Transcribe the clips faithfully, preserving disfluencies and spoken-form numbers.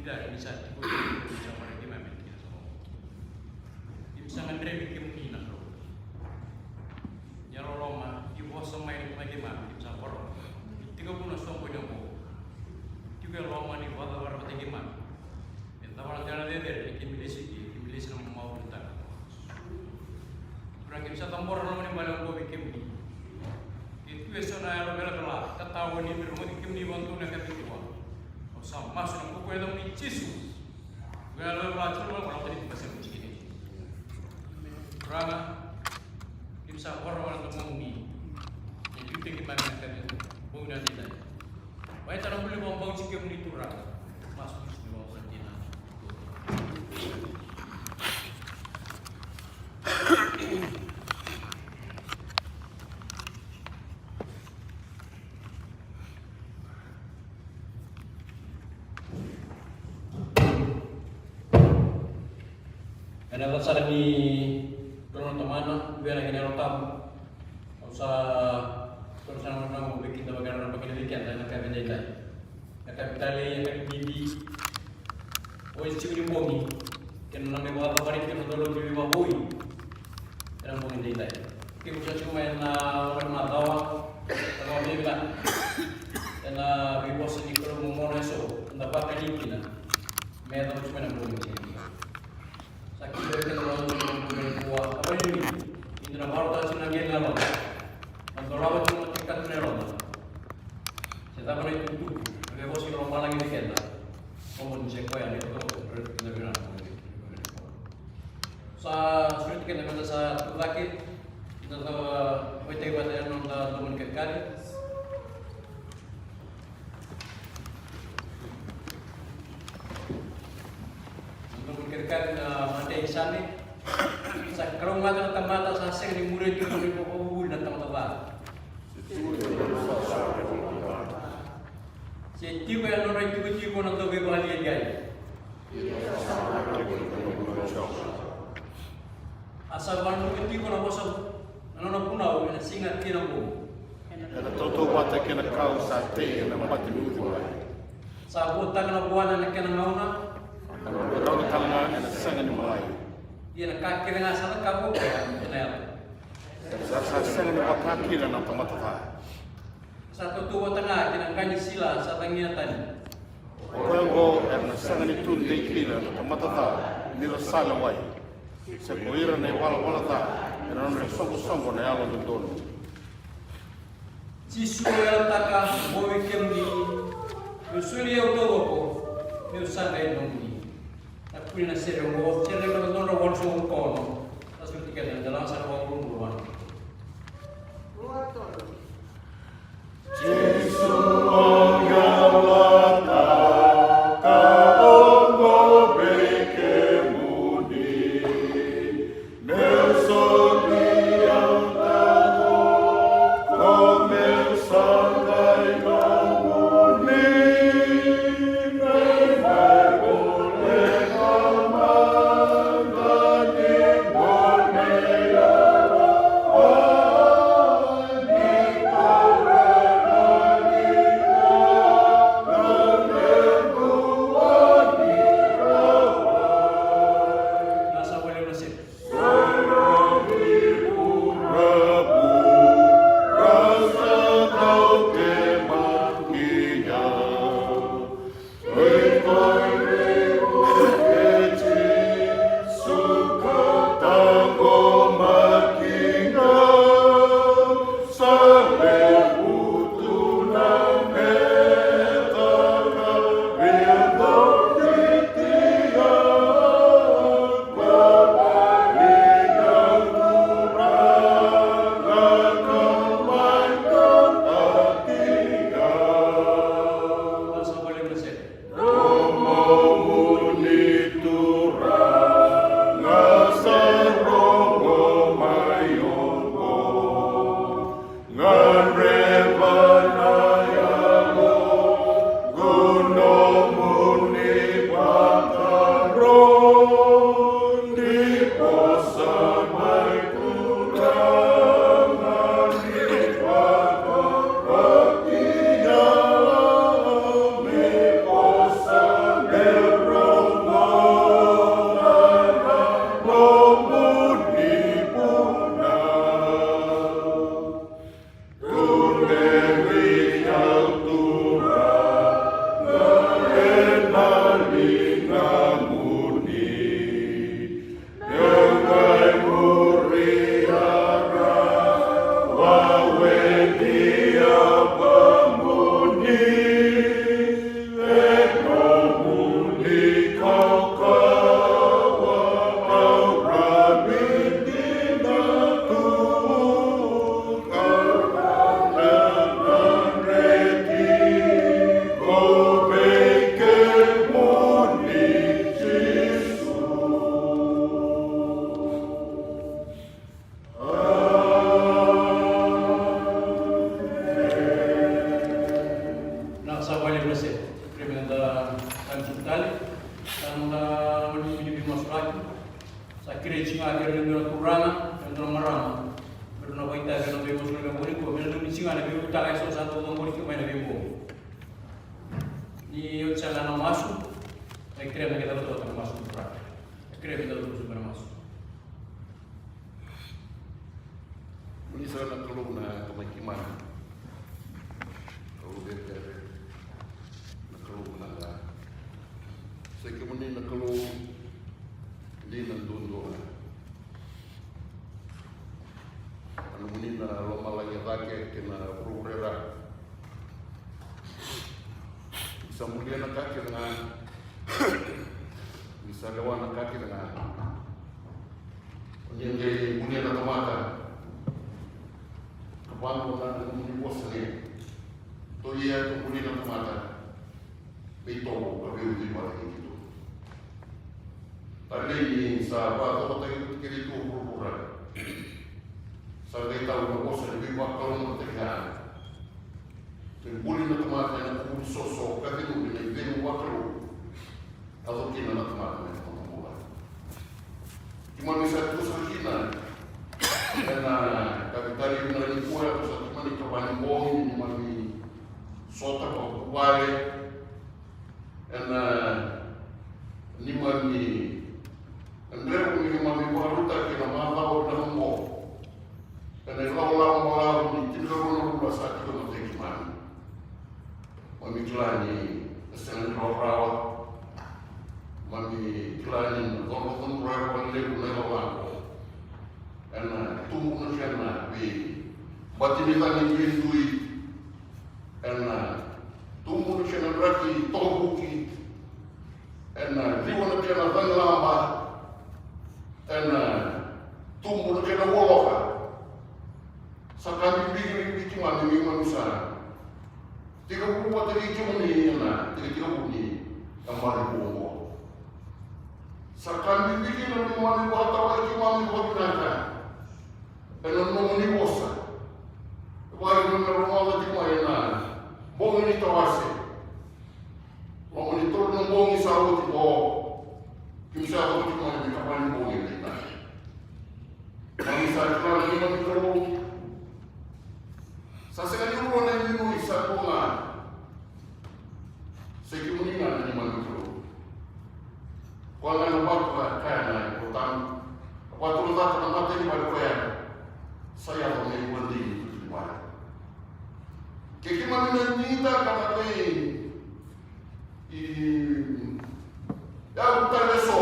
Ni sa tiko, ni sa vara keimami kina sa mo. Keimami sa gadrevi kemuni na Kalou. Ni yalololoma, ni vosa mai vei keimami, keimami sa vara. Ni tekivu na soqo ni oqo. Tiko e loma ni vakacavara vata keimami. E cava na dela cecere, ni keimami lesi ke, keimami lesi na mamautaka. Turaga, keimami sa cabora na loma ni vale oqo vei kemuni. Ke tu eso na yalo velavela, tatau ni me rogoci kemuni vakadua na ka vei kua. Au sa masu ena vuku ni yacamuni Jisu. Vei yalo velavela, Jisu, au lako ni pasemu tikini. Turaga, keimami sa vara na domomuni. Ni biuti keimami na ka vei kua. Bau na dina. Vakaita na bula vakabauti kemuni Turaga. Masu ni vakabauti na. Ena yaca sara ni Kalou na Tamana, Luvena kei na Yalo Tabu. Au sa toro sara na gauna vei keda, vakayadrava kina vei keda ena yakavi edaidai. Yakavi talei, yakavi bibi. Oi, tiko ni bogi. Kena na me vakacavari kina na dolo ni veivakavoui. Ena bogi edaidai. Ke kusa tiko mai ena loma ni macawa, na loma ni vinaka. Ena veivosa ni Kalou momona eso, eda vakani kina. Me yacova tiko mai na bogi edaidai. Sa kidavaki keda na Kalou ena bogi nikua, ka vakanuinui ni da na vakarautaka tiko na qele ni yaloda. Na dolava tiko na kekatu ni yaloda. Se cava na itukutuku, na veivosa ni lomalagi vei keda. Koya ni se koya na itukutuku, na vinaka. Sa sureti keda meda sa tucake, da sa vakaitavi vata ena noda domo ni karikari. Noda domo ni karikari na Monday, Sunday. Sa kalougata na tamata sa sega ni muria tiko na nodra ivakavuvuli na tamata ca. Se tiko ena nodra itikotiko na dauveivakalialiai. A sa vakananuma tiko na vosa na nona vunau ena siga kei na bogi. Ena tautauvata kei na kau sa tei ena mata ni uciwai. Sa vuataka na vuana ena kena gauna. Ena rauta tale ga ena sega ni malai. Ia na ka kece ga sa cakava o koya ena yaco. Sa, sa sega ni vaka kina na tamata ca. Sa tautauvata ga kei na qa ni sila sa cagia tani. O koya oqo era na sega ni tu dei kina na tamata ca ni ra sa lewai. Se ko ira na ivalavala ca ena nodra isoqosoqo na yalododonu. Jisu, au yalataka vua vei kemuni, meu soli au taucoko, meu sa qai nomuni. Na kune na sere oqo, sere na dodonu walusagavulu ka ono. Na soli tikina, na dela sara walusagavulu ka ono. Jisu, au yalataka oqo vei kemuni. Sa vale na se, kere me da sa ni sutale, sa na mani ni masulaki, sa kere tsi ga kere ni dua na turaga, ni dua na marama, me na vaita me na vei masulaki mo ni ko, me na dua ni tsi ga na vei utaka e so sa dua dua mo ni ko mai na vei mo. Ni o tsa na masu, na kere na kere dua na masu turaga, kere me da dua na masu. Moni sa na Kalou na Tamai keimami. Kalou cecere, na Kalou vinaka. Sa i kemuni na Kalou dina duadua. Na nomuni na lomalagi e cake kei na vuravura e cake. Ni sa bulia na ka kece ga. Ni sa lewa na ka kece ga. O ni qai bulia na tamata. Ka vaqo na nomuni vosa ni. Tou ia tou bulia na tamata. Me itovo ka veiucui vata kei keitou. Talei ni sa vakacokotaki oti keitou vuravura. Sa qai tau na vosa ni veivakalougatataki ga. Kei buli na tamata ena kuvu ni soso ka cegu ena icegu vakalou. Yaco kina na tamata me tamata bula. Keimami sa tusa kina ena kavetani vinaka nikua, yaco sa keimami ikava ni bogi ni neimami sota vakavuvale. Ena neimami, e dredre ni keimami vakarautaki ena macawa vinaka oqo. Ena ilakolako balavu ni tinikarua na vula sa tiko e matai keimami. Mami kila ni e sega ni rawarawa. Mami kila ni na codrocodro e vakalevu na ilakolako. Ena tubu na kena veibati ni cagi duidui. Ena tubu na kena draki tokavuki. Ena liwa na kena cagilaba. Ena tubu na kena ualoka. Sa ka bibi vei keimami ni keimami sa tekivu vata kei kemuni ena tekitekivu ni yabaki oqo. Sa ka bibi kina ni keimami vakatawai keimami vakavinaka. Ena nomuni vosa. Vaka keimami rogoca tiko mai ena bogi ni tawase. Loma ni tolu na bogi sa oti qo. Keimami sa oti mai na ikava ni bogi ena itavi. Keimami sa kila na neimami Kalou. Sa sega ni rua na inuinui, sa dua ga. Sa i kemuni ga na neimami Kalou. Koya ga na vatu ka kaya na iVolatabu, na vatu na cata na mata ni vale koya. Sa yaco me ivakadei ni tutu ni vale. Ke keimami na digitaka na vei i yavu tale eso.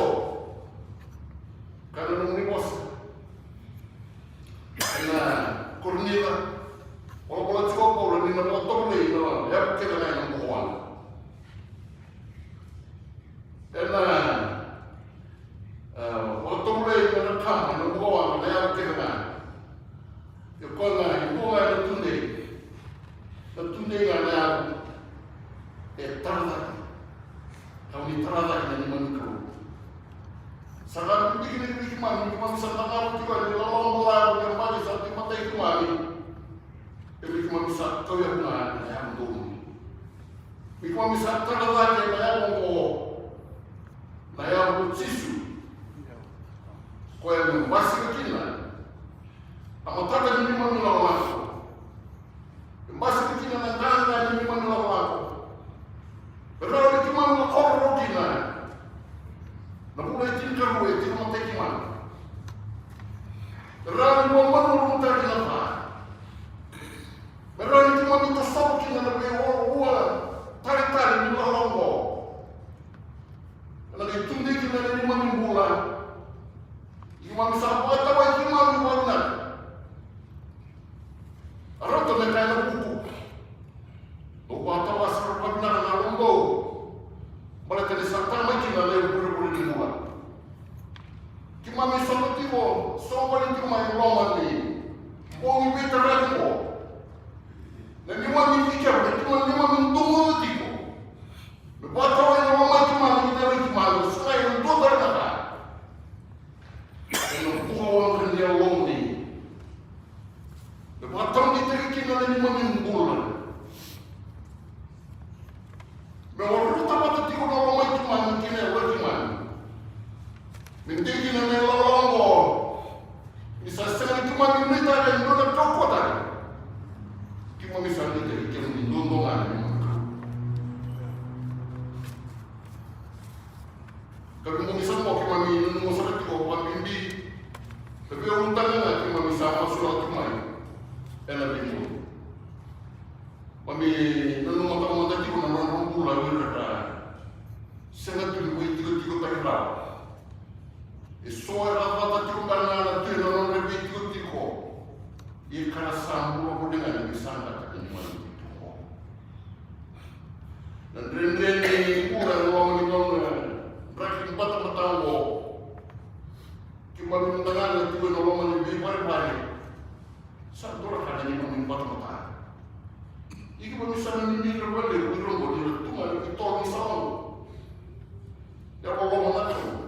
Ka na nomuni vosa ena Korinica, volavola tiko o Paula ni na vakatovolei na yavu kece ga ena bukawaqa. Ena, e, vakatovolei ena kama ena bukawaqa na yavu kece ga. Ia koya ga e dua ga ena tudei. Na tudei ga na yavu e tara cake. Kau ni tara cake na neimami Kalou. Sa ka bibi kina vei keimami, keimami sa tagava tiko yani lalawa balavu, na yabaki sa tiko matai keimami. E vei keimami sa kauyavu ga na yavu donu. Vei keimami sa tara cake na yavu oqo. Na yavu o Jisu. Koya me basika kina na matata ni neimami lakolako. E basika kina na qaqa ni neimami lakolako. E rawa ni keimami na kororo kina na vula e tinikarua e tiko matai keimami. E rawa ni mamalumutaki na ca. E rawa ni keimami tosova kina na veiuaua taleitale ni lakolako. Ena qai tudei kina na neimami bula. Keimami sa vakatawai keimami vakavinaka. A rauta me kaya na vuku. Dou vakatawai sara vakavinaka na yalodou. Baleta ni sa tara mai kina na ivurevure ni bula. Keimami sota tiko, soqoni tiko mai loma ni bogi veitarai oqo. Na neimami dikevi, na neimami dugu Me vakarota vata tiko na loma i keimami kei na yalo i keimami. Me dei kina na ilawalawa oqo. Ni sa sega ni keimami nuitaka e dua na kaukauwa tale. Keimami sa nuitaki kemuni duadua ga na neimami Kalou. Ka veibogi sara oqo keimami nanuma sara tiko vakabibi. Ka veiulutaga ga keimami sa masulaka tu mai ena veibogi. Keimami nanuma tale mada tiko na nodra bula o ira era sega tu ni veitikotikotaki rawa. E so era cata tiko ga na, na tu ena nodra veitikotiko. Ia ka ra sa bula voli ga ni veisaqata ni neimami tiko. Na dredre ni bula ena loma ni gauna draki ni batabata oqo. Keimami mada ga na tiko ena loma ni veivarevare. Sa dua na ka na neimami batabata. Ia keimami sa na nuitaka vakalevu ira oqo ni ra tu mai na veitolo ni sala oqo. Ia loloma na Kalou.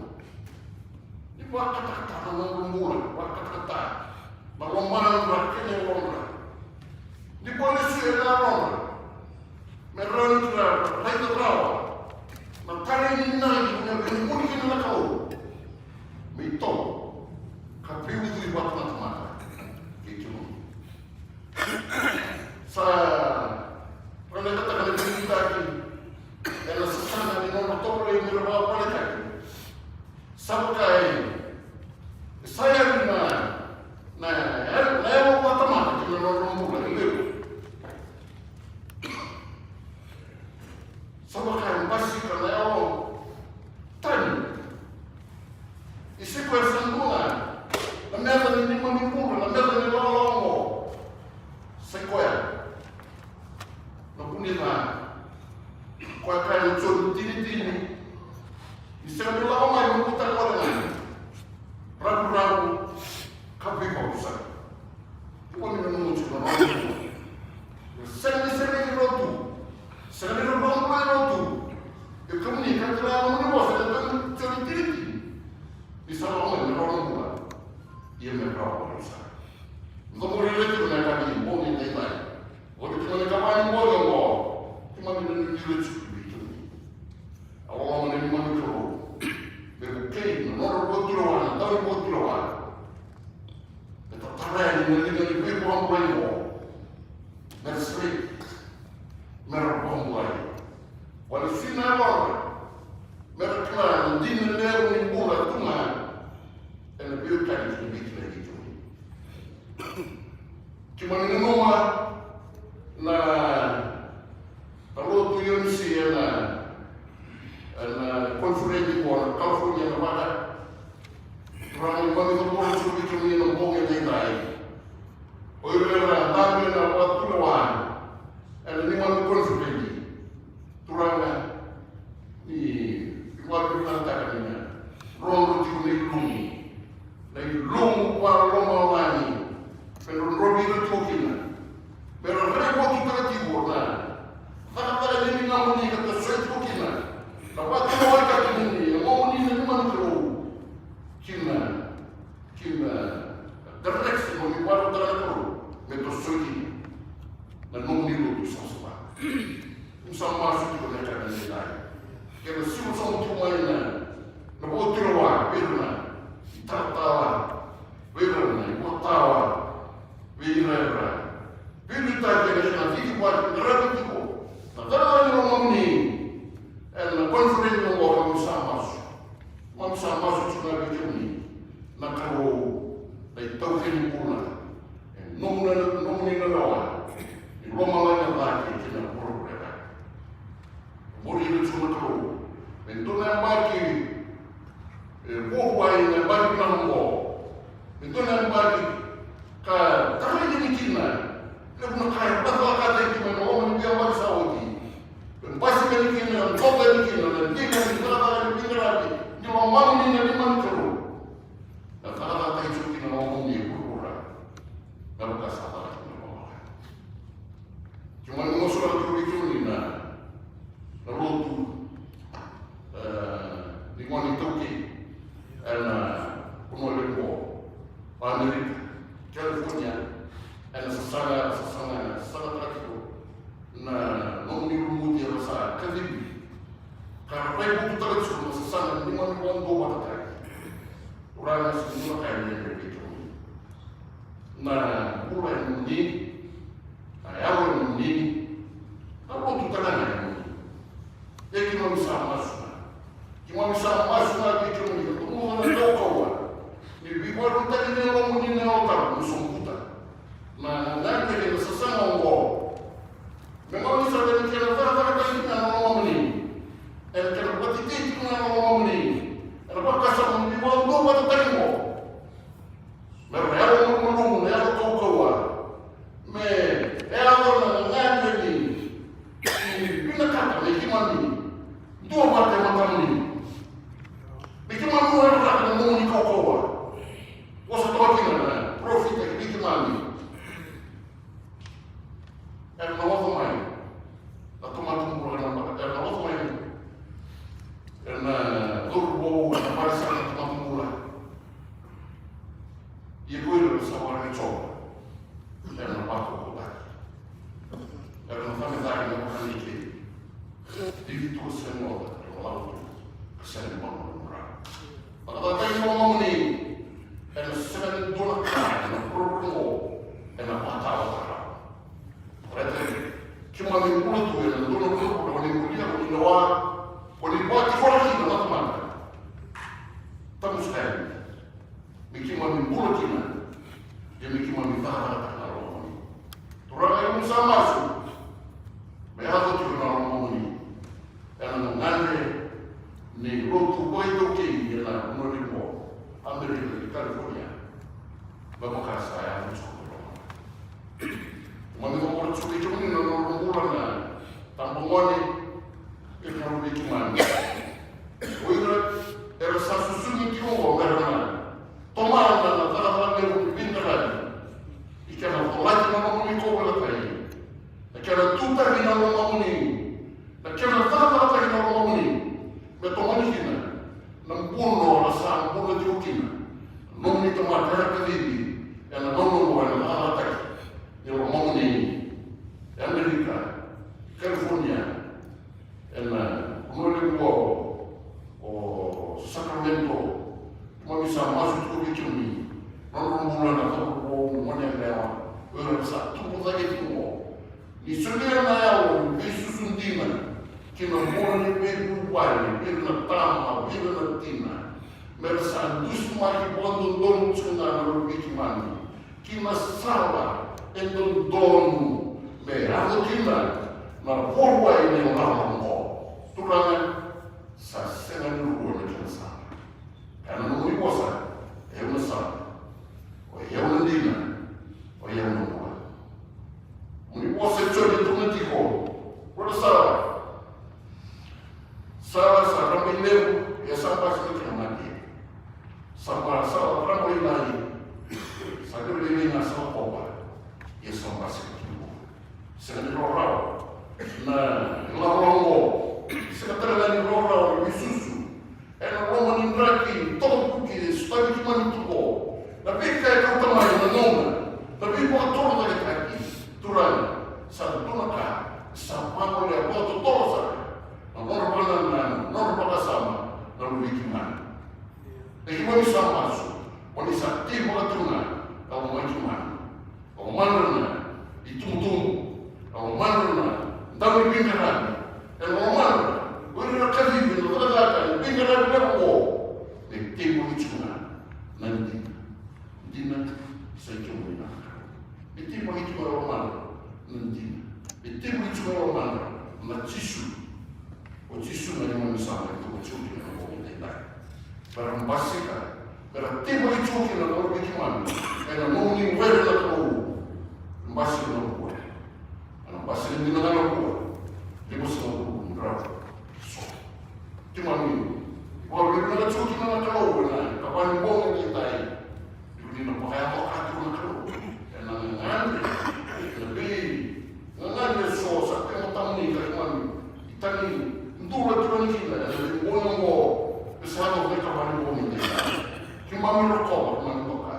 Ni vakatakata na nodra bula, vakatakata na lomadra kei na yalodra. Ni vua lesu e na yalodra. Me rawa ni ra raica rawa na tara ni nai na veivuke kina na Kalou. Me itovo ka veiucui vata na tamata kei kemuni. Sa ranakataka na veiliutaki ena sasaga ni nodra tovolei me ra vakavalekati. Sa vaka e sa yavi na, na, na yalo vakatamata ki na nodra bula ni levu. Sa vaka e basika na yalo tani. Ia sa koya sa dua ga na meca ni neimami bula, na meca ni lawalawa oqo. Sa koya na vu ni ca. Koya kaya na Joni tini tini. Ni sega ni lako mai me butaka wale ga. Ravuravu ka veivakasala. Iko ni nanuma tiko na nomu. Sega ni sega ni lotu. Sega ni lotu. Lotu. E kemuni ka kila na nomuni vosa na Joni tini tini. Ni sa lako mai me rawa na bula. Ia me rawa na bula. Dou muri letu na ka ni bogi na itai. Oti kina na ka ni bogi oqo. Keimami na ni letu ki vitu. Au loloma na neimami Kalou. Me vukei na nodra vakatulewa, na dau ni vakatulewa. Me tatara yani na liga ni veivakabulai oqo. Me ra sereki. Me ra vakabulai. Wale sina e lora. Me ra kila na dina levu ni bula tu ga. Ena veiwekani kei na veikilai kei kemuni. Keimami nanuma na, na lotu i Onisi ena, ena koniferedi qo na California, Nevada. Turaga, keimami cabora tiko vei kemuni ena bogi edaidai. O ira era dabe ena vakatulewa ena neimami koniferedi. Turaga, ni vakavinavinakataka ni na drodro tiko na ilumu, na ilumu vakalomalagi me drodrovi ira tiko kina. Me ra raivotu tale tiko na cakacaka ni ligamuni ka tosoi tiko kina na vakatulewa kei kemuni, na nomuni na neimami Kalou. Kina, kina direction mo ni vakarautaka na Kalou me tosoi kina na nomuni lotu savasava. Keimami sa masu tiko na yakavi edaidai. Kena siva sobu tiko mai na, na vakatulewa vei ira na italatala, vei ira na ivakatawa, vei ira era veiliutaki ena kena cicivaki, qaravi tiko na cakacaka ni lomamuni ena koniferedi oqo. Keimami sa masu. Keimami sa masu tiko ga vei kemuni na Kalou, na itaukei ni bula. E nomu na, nomuni na lewa ni lomalagi, na cake kei na vuravura e cake. Muri ira tiko na Kalou. Me dua na yabaki e vuavuai na yabaki vinaka oqo. Me dua na yabaki ka tarai yani kina levu na ka e vakacalataki mai na loma ni veiyabaki sa oti. Me basika yani kina, me doka yani kina na dina ni cakacaka ni veiqaravi ni lomamuni na neimami Kalou. Na cakacakataki tiko kina na lomamuni e vuravura. Na vaka sa caka tiko na loma. Keimami masulaka tiko vei kemuni na, na lotu, e, ni gone iTaukei ena vanua levu o Amerika, California, ena sasaga, sasaga, sasagataka tiko na nomuni lumuti era sa kacivi Rai vututaka tiko na sasaga ni neimami vakadua vakatataki. Turaga, sa dua na ka e dredre vei kemuni. Na bula e nomuni, na yawa e nomuni, na lotu talega e nomuni. Ia keimami sa masu ga, keimami sa masu ga vei kemuni, na domoda na kaukauwa ni veivakarutaki ni Yalomuni na Yalo Tabu, ni sobuta na gagadre ni sasaga oqo. Me gaunisala ena kena cakacakataki kina na lomamuni, ena kena vakatetei kina na lomamuni ena vakasama ni veivakadua vakatataki oqo. Me ra yalo malumalumu, na yalo kaukauwa, me yaco na gagadre ni vinakata me keimami duavata e matamuni. Me keimami waraka na nomuni kaukauwa. Vosa toka kina na parofita ki vei keimami. Era na oca mai na tamata bula, era na oca mai ena cauravou, ena vale sara na tamata bula. Ia ko ira era sa waraki Jiova, era na vakaukauwataki. Era na cabe cake na vakanikei. Dili tu, sega ni oca, era na lako tu ka sega ni malumalumu rawa. Vakatataki na lomamuni ena sega ni dua na ka ena vuravura oqo ena vakataotaka rawa. Baleta keimami bula tu ena dua na vuravura o ni bulia, o ni lewa, o ni vakatiko kina na tamata. Tabu sara yani me keimami bula kina, ia me keimami cakacakataka na lomamuni. Turaga, keimami sa masu me yaco tiko na lomamuni ena gagadre ni lotu vakaitaukei ena vanua levu oqo, Amerika kei California. Me vaka sa yaco tiko na loma. Keimami cabora tiko vei kemuni na nodra bula na tabagone kei ira na luvei keimami. O ira era sa susugi tiko oqo me ra na tomana na cakacaka levu ni veiqaravi. Ni kena colati na nomuni kauveilatai, na kena tutaki na lomamuni, na kena cakacakataki na lomamuni, me tomani kina na buno ra sa bula tiko kina na nomuni tamata era kacivi ena gauna oqo ena cakacakataki ni lomamuni e Amerika, California, ena vanua levu oqo, o Sacramento. Keimami sa masu tiko vei kemuni, nodra bula na cauravou, na gone yalewa, o ira era sa tubu cake tiko oqo. Ni solia na yalo ni veisusu dina ki na bula ni veivuvale, vei ira na tama, vei ira na tina, me ra sa dusimaki vakadodonu tiko ga na luvei keimami ki na sala e dodonu me yaco kina na veivuke ni loloma oqo. Turaga, sa sega ni rua na kena sala. Ena nomuni vosa, o yau na sala, o yau na dina, o yau na bula. Nomuni vosa e tukuna tiko, rua na sala. Sala sa rabailevu, ia sa basika ki na mate. Sa ba, sala rabailai, sa levu lailai ga sa lakova, ia sa basika ki na bula. Sega ni rawarawa na ilawalawa oqo. Sega tale ga ni rawarawa na veisusu ena loma ni draki, tokavuki e sotavi keimami tu oqo. Na veika e kauta mai na gauna, na veivakatorocaketaki, Turaga, sa dua na ka sa vagolea vakatotolo sara na nodra vakanananu, na nodra vakasama na luvei keimami. Ia keimami sa masu, mo ni sa tei vakatuna na lomai keimami. Lomana na itubutubu, lomana na dau ni veiqaravi, e lomana o ira na kacivi na cakacaka ni veiqaravi levu oqo. Me teivaki tiko ga na dina. Dina sa i kemuni na Kalou. Me teivaki tiko ga lomana na dina. Me teivaki tiko ga lomana na Jisu. O Jisu na neimami sala e tubu tiko kina na bogi edaidai. Me ra basika, me ra teivaki tiko kina na luvei keimami ena nomuni were na Kalou. Basika na vua, ena basika dina ga na vua. Limasagavulu na drau so. Keimami vakavinaka tiko kina na Kalou ena ikava ni bogi edaidai. Ni na vakayagataka tiko na Kalou ena gagadre, ena veigagadre eso sa tu e matamuni, ka keimami itagicudru tiko yani kina ena veibogi oqo. Ni sa yaco na ikava ni bogi, keimami rokova, keimami toka,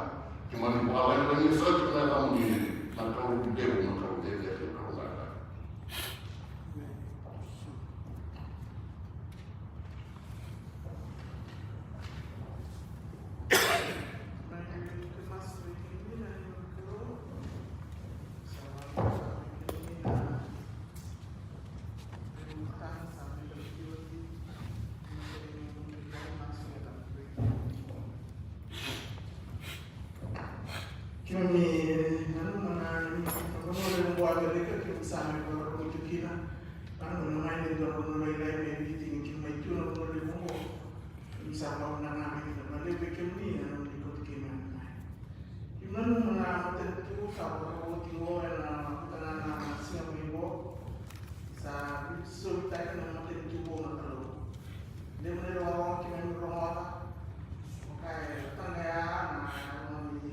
keimami vakalagilagi sara tiko na yacamuni, na Kalou levu, na Kalou cecere, na Kalou gata. Na vanua lailai mai Viti ni keimami tu na vanua levu oqo. Keimami sa vakavinavinaka kina vakalevu vei kemuni na nomuni kauti keimami mai. Keimami nanuma na matanitu sa vakavoti oqo ena mataka na siga mai oqo. Sa veisosomitaki na matanitu oqo na Kalou. Levu na irogorogo keimami rogoca. Vaka e taqaya na irogo ni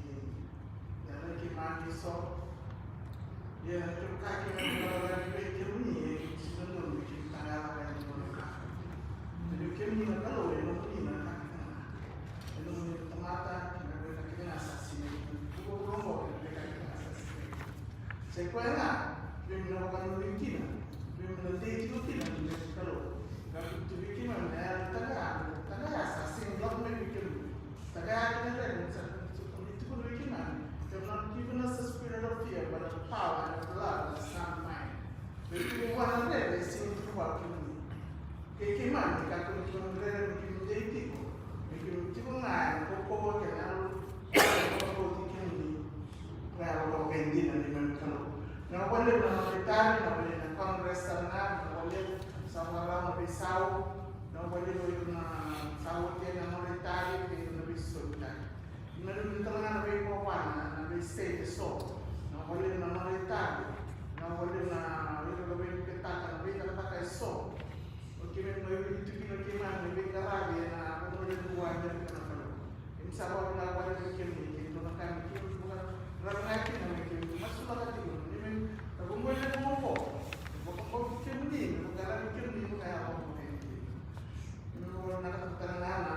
Ia na keimami so. Ia na kevaka keimami lako vei kemuni, e sega ni dodonu me keimami taqaya cake e dua na ka. Ia vei kemuni na Kalou, e nomuni na ka kece ga. E nomuni na tamata kei na veika kece ga sa sinai. Vuravura oqo kei na veika kece ga sa sinai. Sa i koya ga keimami na vakanuinui kina, keimami na dei tiko kina na Kalou. Ka tu vei keimami na yalo taqaya, taqaya sa sega ni lako mai vei kemuni. Taqaya kina rere, sa tukuna vei keimami, you have not given us a spirit of fear, but of power and of love and a sound mind. Vei kemuni vua na rere, e sega ni tiko vua kemuni. Kei keimami, kakua ni keimami rere, me keimami dei tiko, me keimami tiko ga ena kaukauwa kei na yalo, kaukauwa kei kemuni. Ka yalo vakaidina ni keimami Kalou. Na vakalevu na noda itavi, na vakalevu na Congress sara ga, na vakalevu sa vakarau na veisau, na vakalevu na sa oti na noda itavi, kei na veisosomitaki. Na levu tale ga na veivakavana, na veistate eso, na vakalevu na noda itavi, na vakalevu na ira na veivuketaka, na veicakacaka eso. O keimami mai wili tu kina keimami na veiqaravi ena vanua levu vua Amerika na Kalou. Keimami sa vakavinavinaka vei kemuni, kei dua na ka me keimami vakararavi ga kina me keimami masulaka tiko na neimami na vanua levu oqo. Me vakabauti kemuni, me vakararavi kemuni, me vakayalo vakaidina. Keimami vakavinavinaka tale ga na,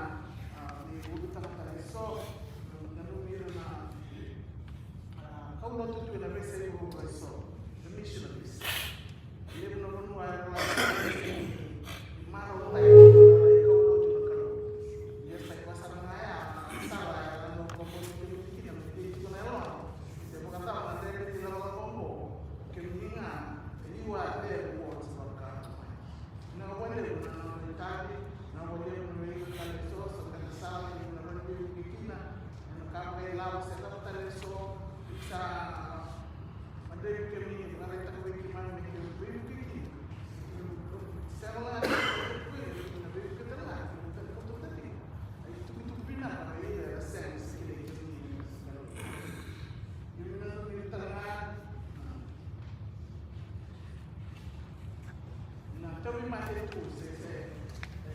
a, ni ulutaga tale eso, nanumi ira na, a, kaulotu tu ena veiyasai vuravura eso, the missionaries. Levu na vanua era lako marau mai na rai kaulotu na Kalou. Ia sa i koya sara ga ya na sala era dau vakabauti kemuni kina me dei tiko na yalona. Se vakacava na dredre ni lakolako oqo, kemuni ga, you are there, you are there. Na vakalevu na noda itavi, na vakalevu na veika tale eso, sa beka sala ni na vakaveivukei kina, ena ka vakailavo se cava tale eso, sa madrai kemuni, vakaraitaka vei keimami me keimami veivuke kina. Sega la ni veivuke kina, veivuke tale ga, veivuke tale ga. Ai tukutuku vinaka vei ira era sega ni kilai kemuni. Ira na veivuke tale ga. Na tauvimate tu se, se, e,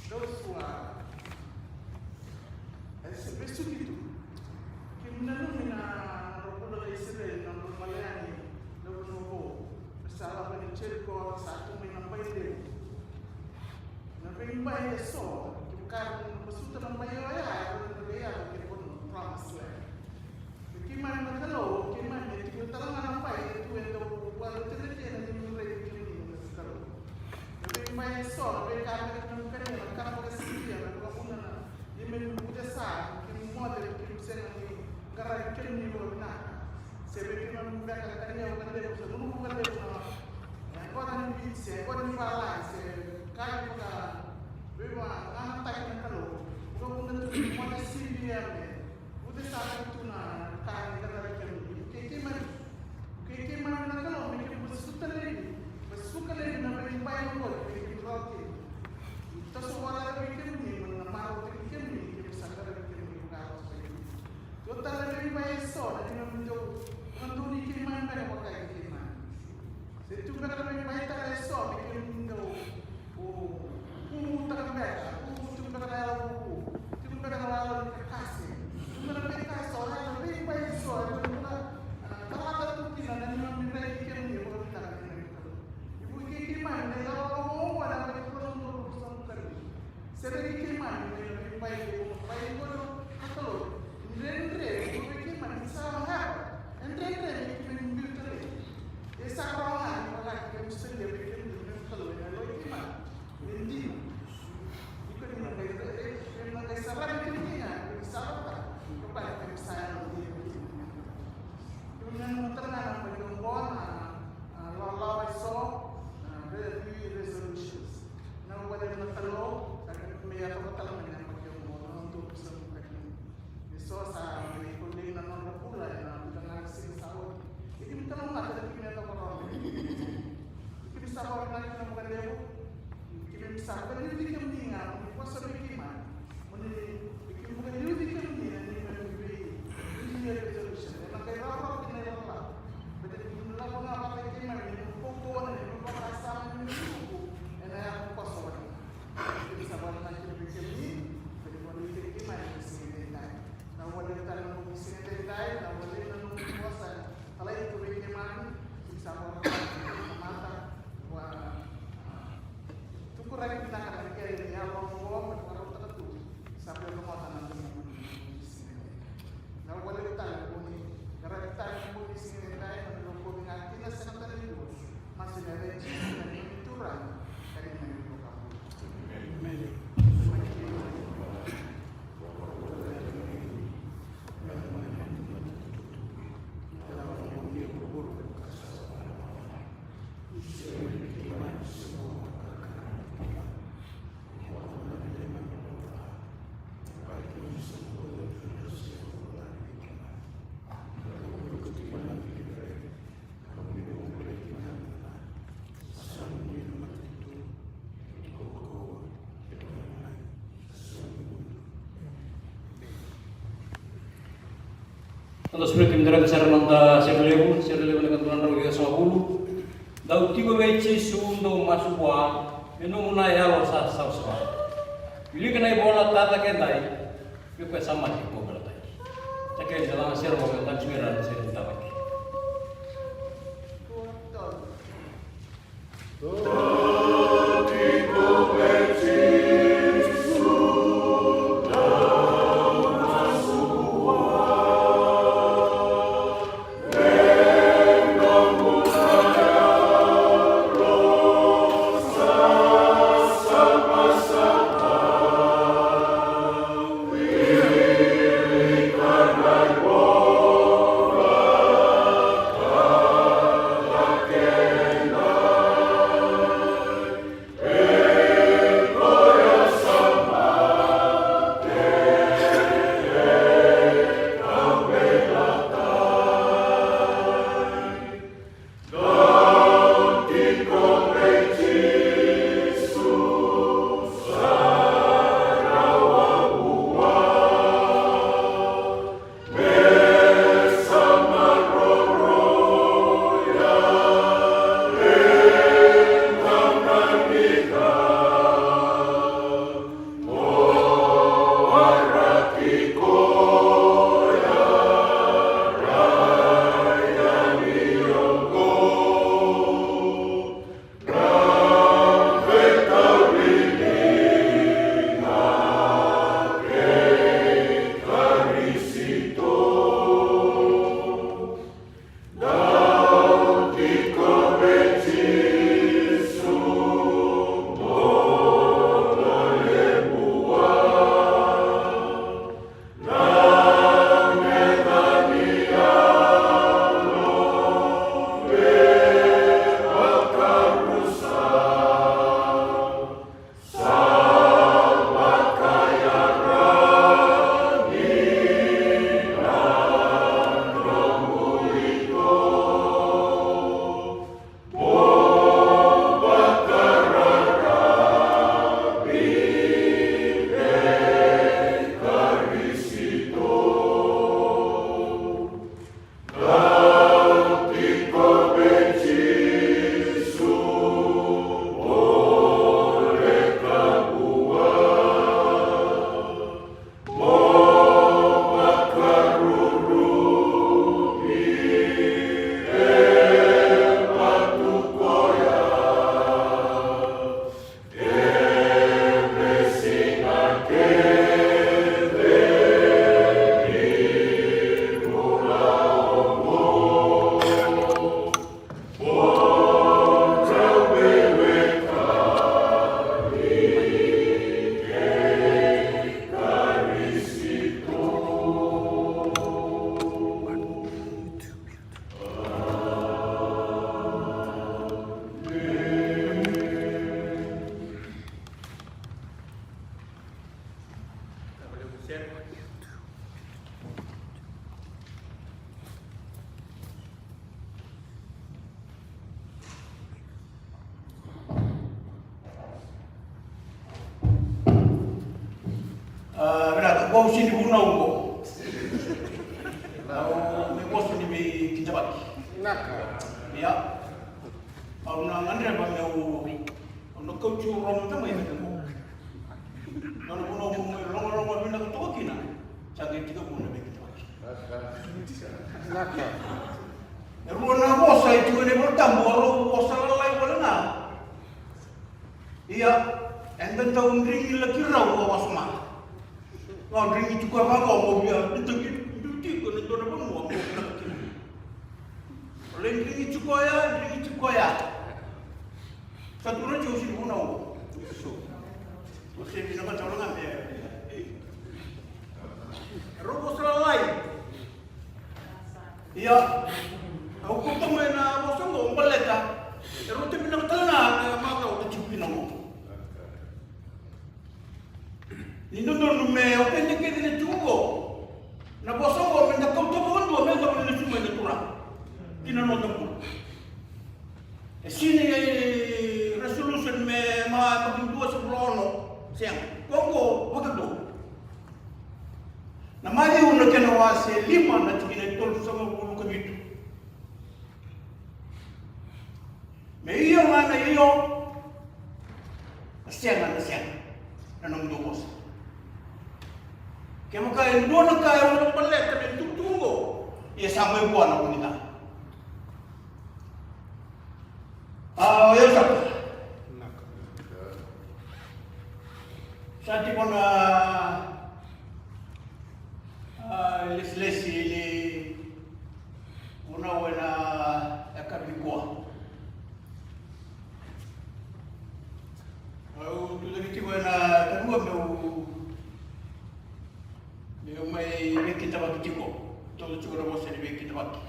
those who are, e, se vesuki tu. Keimami nanumi na nodra bula na Isireli, na nodra maliani, na vanua vou. Sa lako i Jeriko, sa tu mai na bai levu. Na veibai eso, kevaka era na masuta na bai oya, era na veiyaco ki na vanua, promised land. Keimami na Kalou, keimami e tiko tale ga na bai e tu e dau vakalutu ena kena neimami rai vei kemuni na Kalou. Na veibai eso, na veika me keimami kania, na ka vakasivia, na vakavuna na neimami vucesa, keimami moce, keimami sega ni qaravi kemuni vakavinaka. Se vei keimami beka na kania vakalevu, se gunu vakalevu na, e, yaqona ni bibi, se yaqona ni valagi, se ka ni vaka, veivakananataki na Kalou. Vakavuna tu, moce sivia me Vucesa tu na ka ni qaravi kemuni. Kei keimami, kei keimami na Kalou, me keimami vasuka laivi, vasuka laivi na veibai oqori, me keimami rawa kina. Toso wale vei kemuni, me na marautaki kemuni, keimami sa qaravi kemuni, vaka rawa vei kemuni. Dua tale na veibai eso, na keimami dau, na dau ni keimami beka vaka i keimami. Se tu beka na veibai tale eso, me keimami dau, o, vuvutaka beka, vuvu tu beka na yalo vuvu, tu beka na yalo ni kakase. Tu beka na veika eso, na yalo veibai eso, e tu beka, a, talata tu kina na neimami rai kei kemuni, e vakavitaka na neimami Kalou. I vuki keimami, na yalo vuvu, na yalo vuvu, na yalo vuvu, na yalo vuvu. Sereki keimami mai na veibai, veibai oqo na Kalou. Dredre, vei keimami sa hera. E dredre me keimami biuta laivi. E sa rawa ga ni vaka keimami solia vei Sa vakaliuci kemuni ga mo ni vosa vei keimami. Mo ni, vei kemuni vakaliuci kemuni na neimami vei engineer resolution. E na qai rawarawa kina na ilakolako. Baleta ni kemuni lako ga vata kei keimami, na neimami kaukauwa, na neimami vakasama, na neimami vuku, ena yaco koso vata. Keimami sa vakavinavinaka kina vei kemuni, baleta ni vakaliuci keimami ena siga edaidai. Na wale tale na nomu siga edaidai, na wale na nomu vosa. Talai iko vei keimami, keimami sa vakavinavinaka na mata, vua, a, tukuraki vinaka na kena yalo oqo, me vakarautaka tu, sa via lomata na domo ni siga. Na wale tale, boni, na raki tale, boni siga, na rokovi ga kina, sega tale ni dua. Masu ena yaca i Jisu, na neimami Turaga, ka neimami iVakabula. Emeni. Eda sureti mada sara na noda serelevu, serelevu na ka dua na drau ciwasagavulu. Dou tiko vei Jisu, dou masu vua, me nomu na yalo sa savasava. Wilika na ivola, tacake edai, vei koya sa mate, kauveilatai. Sa kena dua na sere, mo kena dua na sere, sere ni tacake. Sini vunau qo. Au me vosa ni veikidavaki. Ia. Au na gadreva meu, au na kauti au roma tamai na kemo. Nona vunau mo mai logaloga vinaka toka kina. Sa qai tiko vuna veikidavaki. E rua na vosa e tiko ena iVolatabu, a rau vosa lalai wale ga. Ia, eda dau drigi laki rau a wasoma. Ga drigi tiko a vaqo mo via, eda ki, eda tiko ena dua na vanua mo via kina. O lai drigi tiko ya, drigi tiko ya. Sa tu na tiko sini vuna o. O se vina ka taura ga me. Rau vosa lalai. Ia, au kauta mai na vosa qo baleta e rauta vinaka tale ga na macawa ka tiko kina qo. Ni dodonu me o keda kece na tu qo, na vosa qo me da kauta vakadua me yacova ni lesu mai na Turaga ki na noda bula. E sini resolution me ma, ma ki dua se vula ono, sega. Ko qo vakadua. Na Maciu na kena wase lima na tikina e tolusagavulu ka vitu. Me io ga na io, na sega na sega na nomudou vosa. Kevaka e dua na ka e ulabaleta na itukutuku oqo, ia sa mai vua na kunica. A, o yau sa sa tiko na, a, lesilesi ni vunau ena yakavi nikua. Au tucake tiko ena Kaviwa meu, meu mai veikidavaki tiko. Tauca tiko na vosa ni veikidavaki.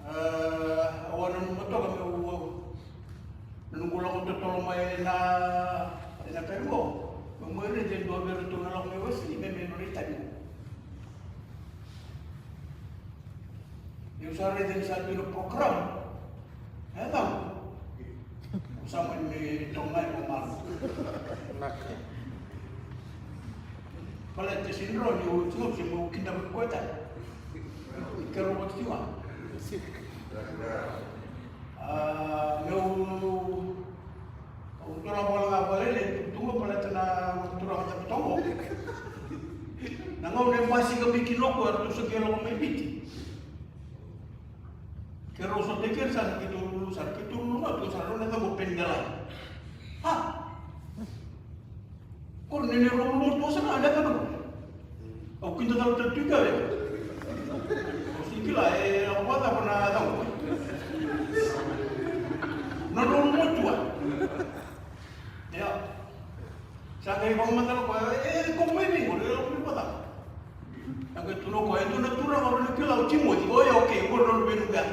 A, au a nanuma toka meu, na noqu lako totolo mai ena, ena Kaviwa. Meu mai raica e dua vei iratou na lako mai Wesele, me, me, me raitaki. Niu sa raica ni sa tu na program. E cau. Au sa mani toka mai vakamalua. Baleta e sega ni rawa niu tiko se meu kidavaki koya tale. Keirau vata tiko ga. A, meu Au turaga wale ga, wale le, tuga baleta na turaga cavuta qo. Na gauna e basika mai kina o koya, eratou sa qai lako mai Viti. Keirau sota i keri sara, keitou lulu sara, keitou lulu ga tu sara, rau na cabo peni galai. Ha! Ko ni ni rau lotu sa na leka na. Au kida tau tau tu ka. Au si kila e au vata ko na tau. Na rau lotu a. Ia. Sa kai vakamatala ko e ko mai ni ko e au vata. Au kai tu na ko e tu na turaga au na kila o Timothy. O ia, okay, ko rau venu ka.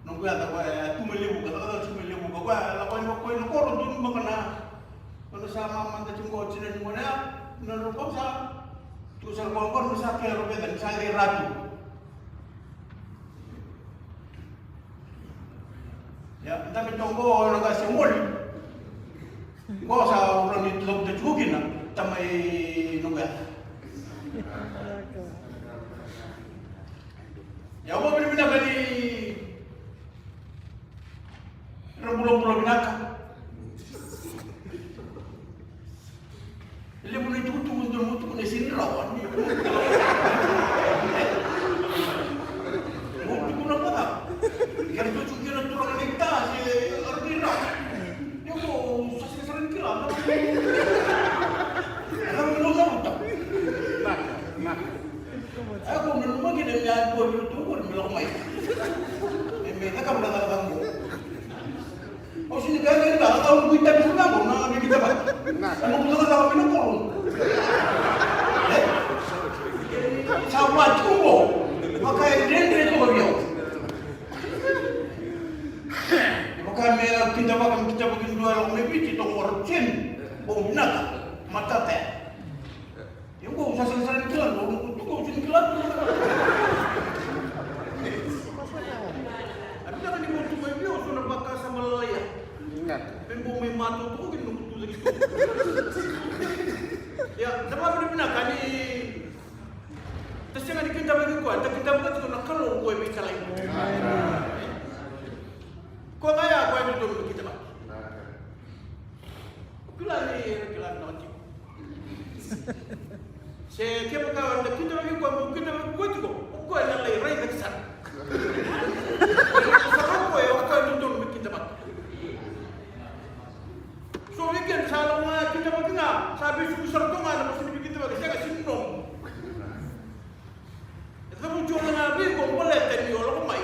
Noqu yaca koya e tu mai Levuka, cakacaka tu mai Levuka. Koya e lako yani o koya na koro, donu beka na nona sa mamada tiko qo, tina ni gone ya, na rau kau sa tu sara koya qo, me sa kere o Veta, me sa kere Ratu. Ia, dabe toqo na ka se moli. Qo sa ura ni tu tiko kina, tamai noqu yaca. Ia, au vakavinavinaka ni ra bulabula vinaka. E levu na itukutuku dou na tukuna e sega ni rawa. Mo tukuna vata. Ke ra tu tiko kina turaga na ita se ra ni rawa. Ia, mo sa sega sara ni kila. Era mo na uta. Ia, ko nanuma kina me a dua vei iratou qori me lako mai. Me, me cakava na cakacaka qo. Au sega ni kaya kina, au na kuitaki sara ga qo na veikidavaki. Au na kuitaka cakava mai na koro. E? Sa vua tiko qo. Vaka e dredre toka vei au. Vaka me kidavaka, me kidavaki dua e lako mai Viti, toka qo Ratu Semi. Bau vinaka. Matata ya. Ia qo au sa sega sara ni kila, au na tu qo au sega ni kila. A vinaka ni mo tu mai vei au, sega ni kidavaki koya, da kidavaka tiko na Kalou qo e veitalai. Koya ga ya koya e dodonu me kidavaki. O kila ni era kila vinaka tiko. Se kevaka o na kidavaki koya, mo kidavaki koya tiko, o koya na lai raica sara. Sara o koya, o koya e dodonu me kidavaki. So vei keda sa lako ga kidavaki ga, sa veisuki sara toka ga na vosa ni veikidavaki, sega, sega ni nomu. E cavuti au ga vei iko baleta ni o lako mai,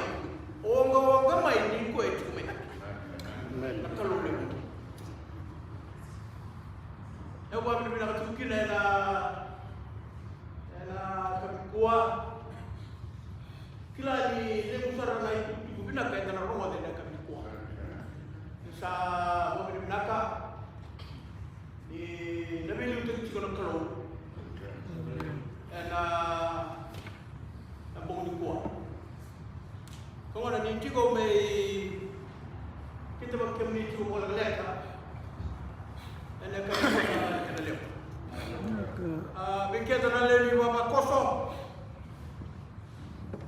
o oqaoqa mai ni koya e tiko mai cake. Amen. Na Kalou levu. Au vakavinavinaka tiko kina ena, ena yakavi nikua. Kila ni levu sara na itukutuku vinaka eda na rogoca ena yakavi nikua. Ni sa vakavinavinaka ni na veiliutaki tiko na Kalou ena, na bogi nikua. Ka gona ni tiko mai kidavaki kemuni tiko vakalekaleka ena yakavi nikua na kena levu. A, vei keda na lewe ni vavakoso,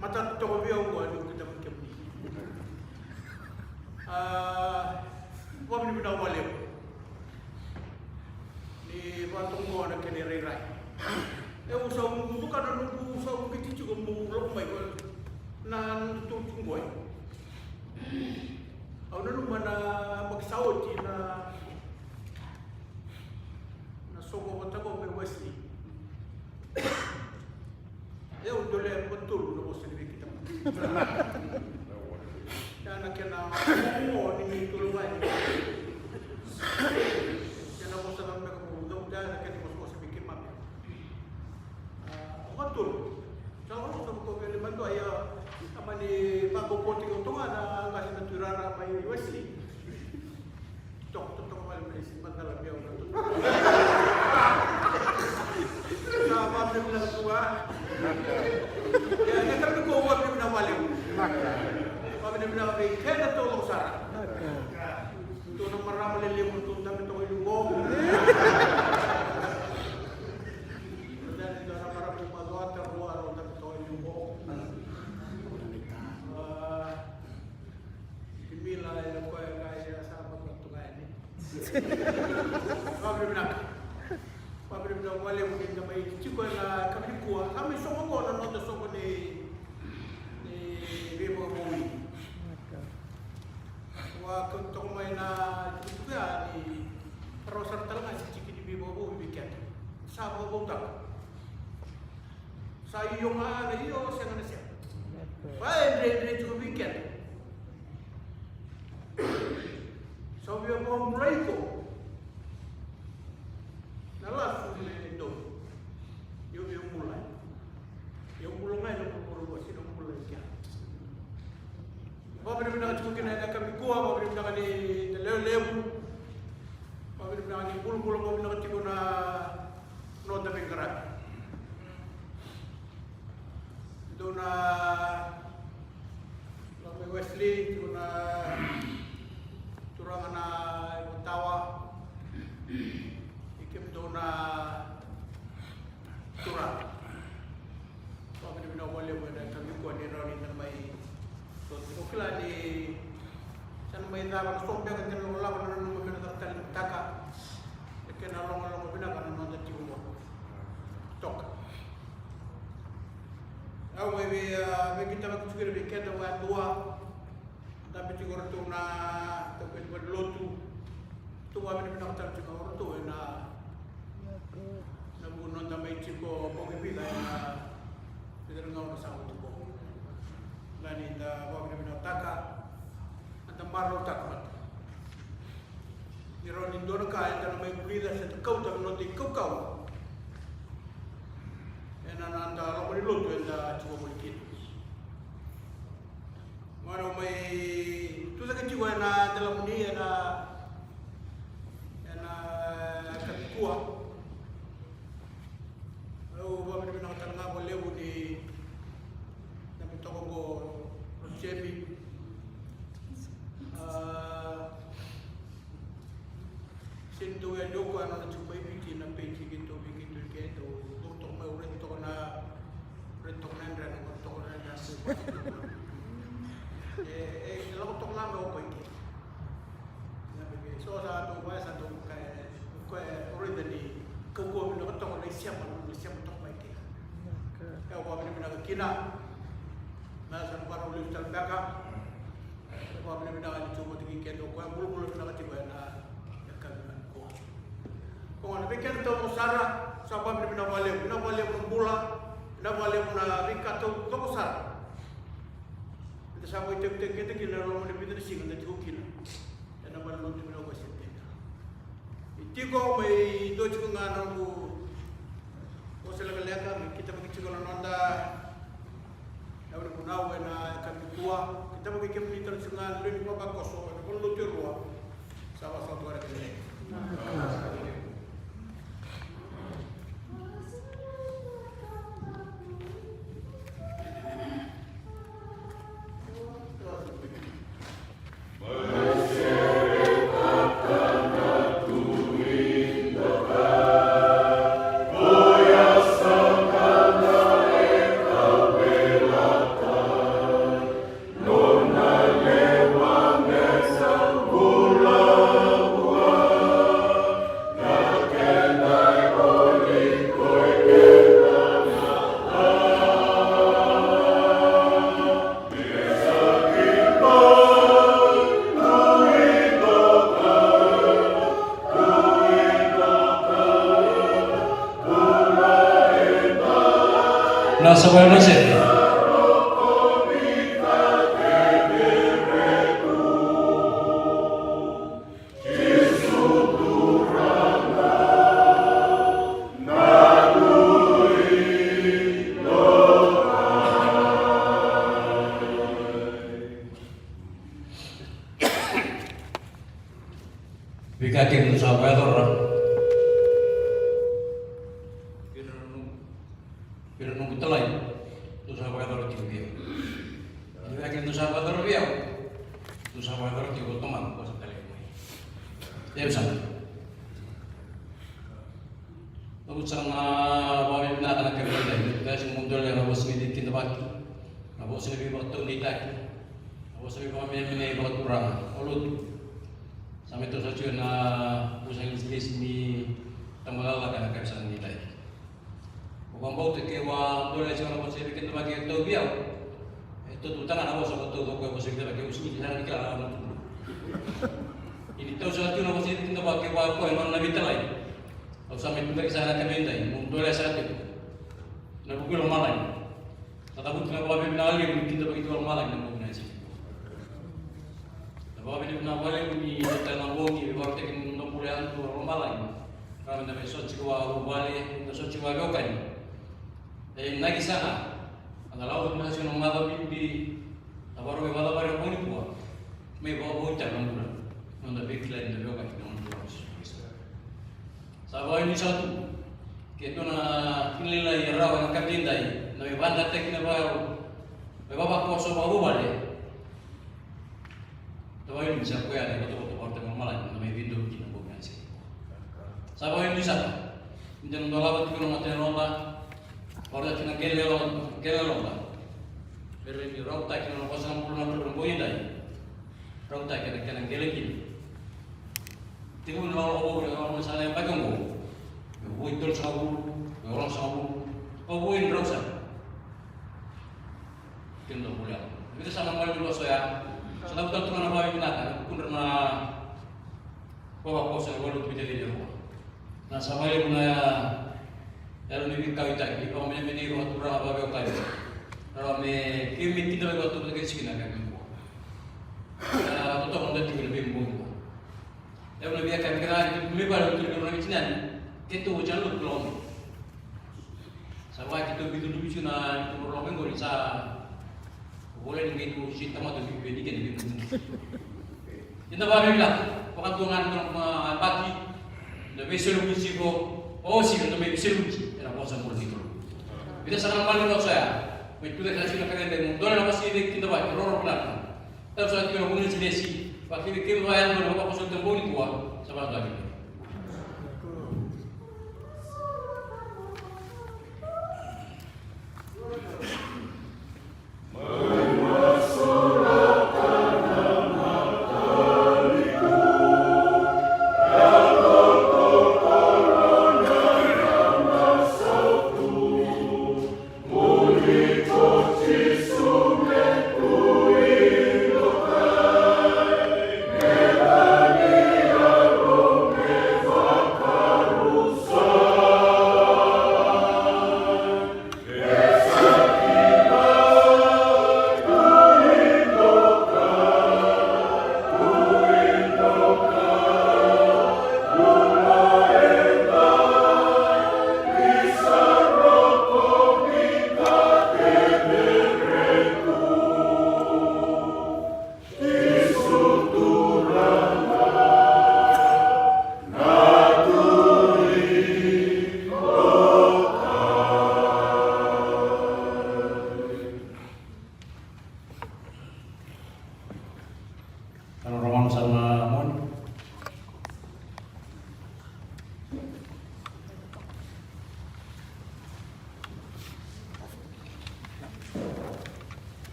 matata toka vei au qo niu kidavaki kemuni. A, vakavinavinaka vakalevu. Ni vakatoka qo na kena irairai. E, au sa vuku, vuka na noqu sa vuki tiko meu lako mai qo na noda tou tiko qo. Au nanuma na yabaki sa oti na, na soqo vata qo mai Wesley. E, au dolea vakatolu na vosa ni veikidavaki. Ya na kena mo ni tolu mai. Kena vosa na meka mo ucauca na kena vosa vosa vei keimami. A, vakatolu. Sa vosa vosa vei keimami dua, ia, a mani vakakoti koto ga na qase na tuirara mai Wesley. Toka, toka, toka vale mai, si macala vei au na toka. Sa vakavinavinaka tu ga. Ia, na ka vei iko, vakavinavinaka vakalevu. Vakavinavinaka vei keda tou lako sara. Tou na marama lelevu tou dabe toka i liu qo. Tou na marama macoa, rua, rau dabe toka i liu qo. A, Kimila, e koya ga e sa vakatoka yani. Vakavinavinaka. Vakavinavinaka vakalevu ni da mai tiko ena yakavi nikua. Sa mai soqo qo na noda soqo ni, ni veivakavoui. Vakauta toka mai na itukutuku ya ni rawa sara tale ga se tiki ni veivakavoui vei keda. Sa vakavoutaka. Sa io ga na io, sega na sega. Va e dredre tiko vei keda. Sa via vakabulai iko. Na lasu me donu. Io via bula. Io bula ga ena vuravura, sega na bula i kea. Vakavinavinaka tiko kina ena yakavi nikua, vakavinavinaka ni da lewe levu. Vakavinavinaka ni bulabula, vakavinavinaka tiko na noda veiqaravi. Dou na, na mai Wesley, dou na turaga na Ivatawa, i kemudou na turaga. Vakavinavinaka vakalevu ena yakavi nikua ni rawa ni da mai sota. Ko kila ni sa na mai cava na so beka, kena logaloga na nanuma me na cava tale na mataka. Na kena logaloga vinaka na noda tiko qo. Toka. Au mai vei, a, vei keda vakatuki vei keda vakadua. Dabe tiko o ratou na taukei ni valenilotu. Tou vakavinavinaka tale tiko o ratou ena, na vuku ni noda mai tiko bogi vica ena vica na gauna sa oti qo. Ga ni da vakavinavinakataka, da marautaka mada. Ni rawa ni dua na ka eda na mai vulica se da kauta na noda ikaukau ena noda loma ni lotu eda tiko voli kina. Gona au mai tucake tiko ena dalamuni ena, ena yakavi nikua. Au vakavinavinaka tale ga vakalevu ni na mai toka qo Rosemi. A, sega ni dau yali o koya na nona tiko mai Viti na peji keitou, vei keitou, keitou, dau toka mai, au raica toka na, raica E, e, e lako toka ga me o koya ke. Na me ke so sa tou vaya sa tou ka e, ko e raica ni kaukauwa vinaka toka na isema, na isema toka mai ke. E, o vakavinavinaka kina. Na sa na vara uli tale beka. E, o vakavinavinaka ni tu vata kei keda o koya, bulabula vinaka tiko ena, ena ka vinaka ni koya. Ko gona vei keda taucoko sara, sa vakavinavinaka vakalevu, vinaka vakalevu na bula, vinaka vakalevu na veika taucoko sara. Eda sa mai tekiteki keda kina ena loma ni vica na siga eda tiko kina ena valenilotu vinaka ko Sepiteba. E tiko mai dua tiko ga na noqu vosa lekaleka me kitavaki tiko na noda yau ni vunau ena yakavi nikua. Kitavaki kemuni tale tiko ga na lewe ni vavakoso ena valenilotu e rua. Sa vakasautaka na kena leqa. Na sa vaya na sete. Veika kece dou sa vakayacora. Vei ira na noqu, vei ira na noqu italai, dou sa vakayacora tiko vei au. Veika kece dou sa vakayacora vei au, dou sa vakayacora tiko vei tamaqu ko sa talai mai. Io saka. Au sa na vakavinavinaka na kena vakaidai, na kena sega mo dole na vosa ni veikidavaki, na vosa ni veivakataudeitaki, na vosa ni veivakamenemenei vakaturaga, vakalotu. Sa mai toso tiko na vosa lesilesi ni tamata cakacaka na kena sega ni dai. Au vakabauta ke au a dole tiko na vosa ni veikidavaki e tauvi au. E tautauvata ga na vosa ko tauvi au ko e vosa ni veikidavaki, au sega ni sara ni kila na noqu. Ia ni toso tiko na vosa ni veikidavaki vua ko e nona na veitalai. Au sa mai tudaki sara na ka me dai, mo dole sara tiko. Na vuku i lomalagi. Sa cavuti na vakavinavinaka levu ni kidavaki tiko lomalagi na bogi na yasana. Na vakavinavinaka vakalevu ni dua tale na bogi, e vakarautaki na noda bula yadua lomalagi. Rawa meda mai sota tiko vakavuvale, meda sota tiko vakaveiwekani. E inaki sara, a da lako vinaka tiko na macawa bibi, na vakarau mai macawa vakarau nikua. Mai vakavouyautaka na bula. Noda veikilai, noda veiwekani, na noda Turaga o Jisu Karisito. Sa vakanuinui saka tu ke dua na kena lailai e rawa ena yakavi edaidai, na veivakadeitaki, na veivakayalo, veivavakoso vakavuvale. Sa vakanuinui saka koya na ivakatautauvata vakarautaka na lomalagi, na mai veidonui kina na bogi ni siga. Sa vakanuinui saka ni da na dolava tiko na mata ni yaloda, vakarautaki na qele ni yaloda, qele ni yaloda. Me rawa ni rautaki na vosa ni bula na Kalou ena bogi edaidai. Rautaki ena kena qele kina. Tekivu na lako vou, na lako mai sara na yabaki oqo. Me vou e tolusagavulu, me ono sagavulu, me vou e drau sara. Kena dau vou ya. Vica sara na maliwa so ya. Sa na vukudra tu ga na vakavinaka, na vukudra na vavakoso, na valevu vita vei ira. Na sa vakalevu na yalo ni veikauwaitaki, ni vakamenemenei vakaturaga, vakaveiwekani. Rawa me, keimami kidavaki vakaturaga kece tiko na ka me bau. Na totoka na dau tiko na veibogi qo. Yalo na veika me kena ni me vale tu na veitinani. Keitou oti na lotu loma. Sa vaka keitou vitu luvi tiko na neitou maroroya mai qori sa Voleka ni qai dua sega ni tamata bibi ni kena bibi. Eda vakavinavinaka vakadua ga na nona yabaki, na veiseluji tiko, o sega ni da mai veiseluji ena vosa bula ni Kalou. Vica sara na maliwa so ya, mai tucake sara tiko na ka edaidai, mo dole na vosa ni veikidavaki, roro vinaka. Tau sara tiko na vuna ni silesi, vakakina kina vaya na vakakoso ni tabau nikua, sa vakadua kina.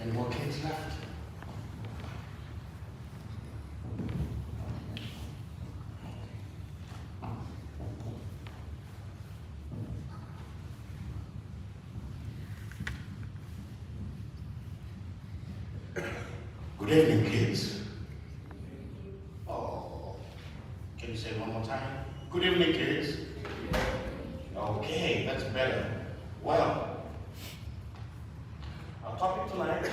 Any more kids left? Good evening, kids. Oh, can you say it one more time? Good evening, kids. Okay, that's better. Well, our topic tonight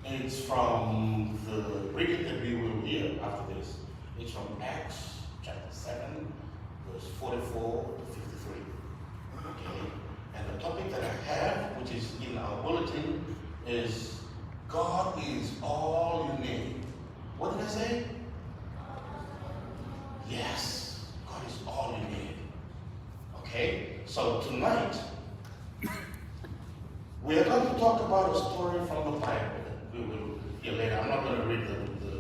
is from the reading that we will hear after this. It's from Acts chapter seven, verse forty-four to fifty-three. Okay? And the topic that I have, which is in our bulletin, is God is all you need. What did I say? Yes, God is all you need. Okay? So tonight, we are going to talk about a story from the Bible that we will hear later. I'm not going to read the, the,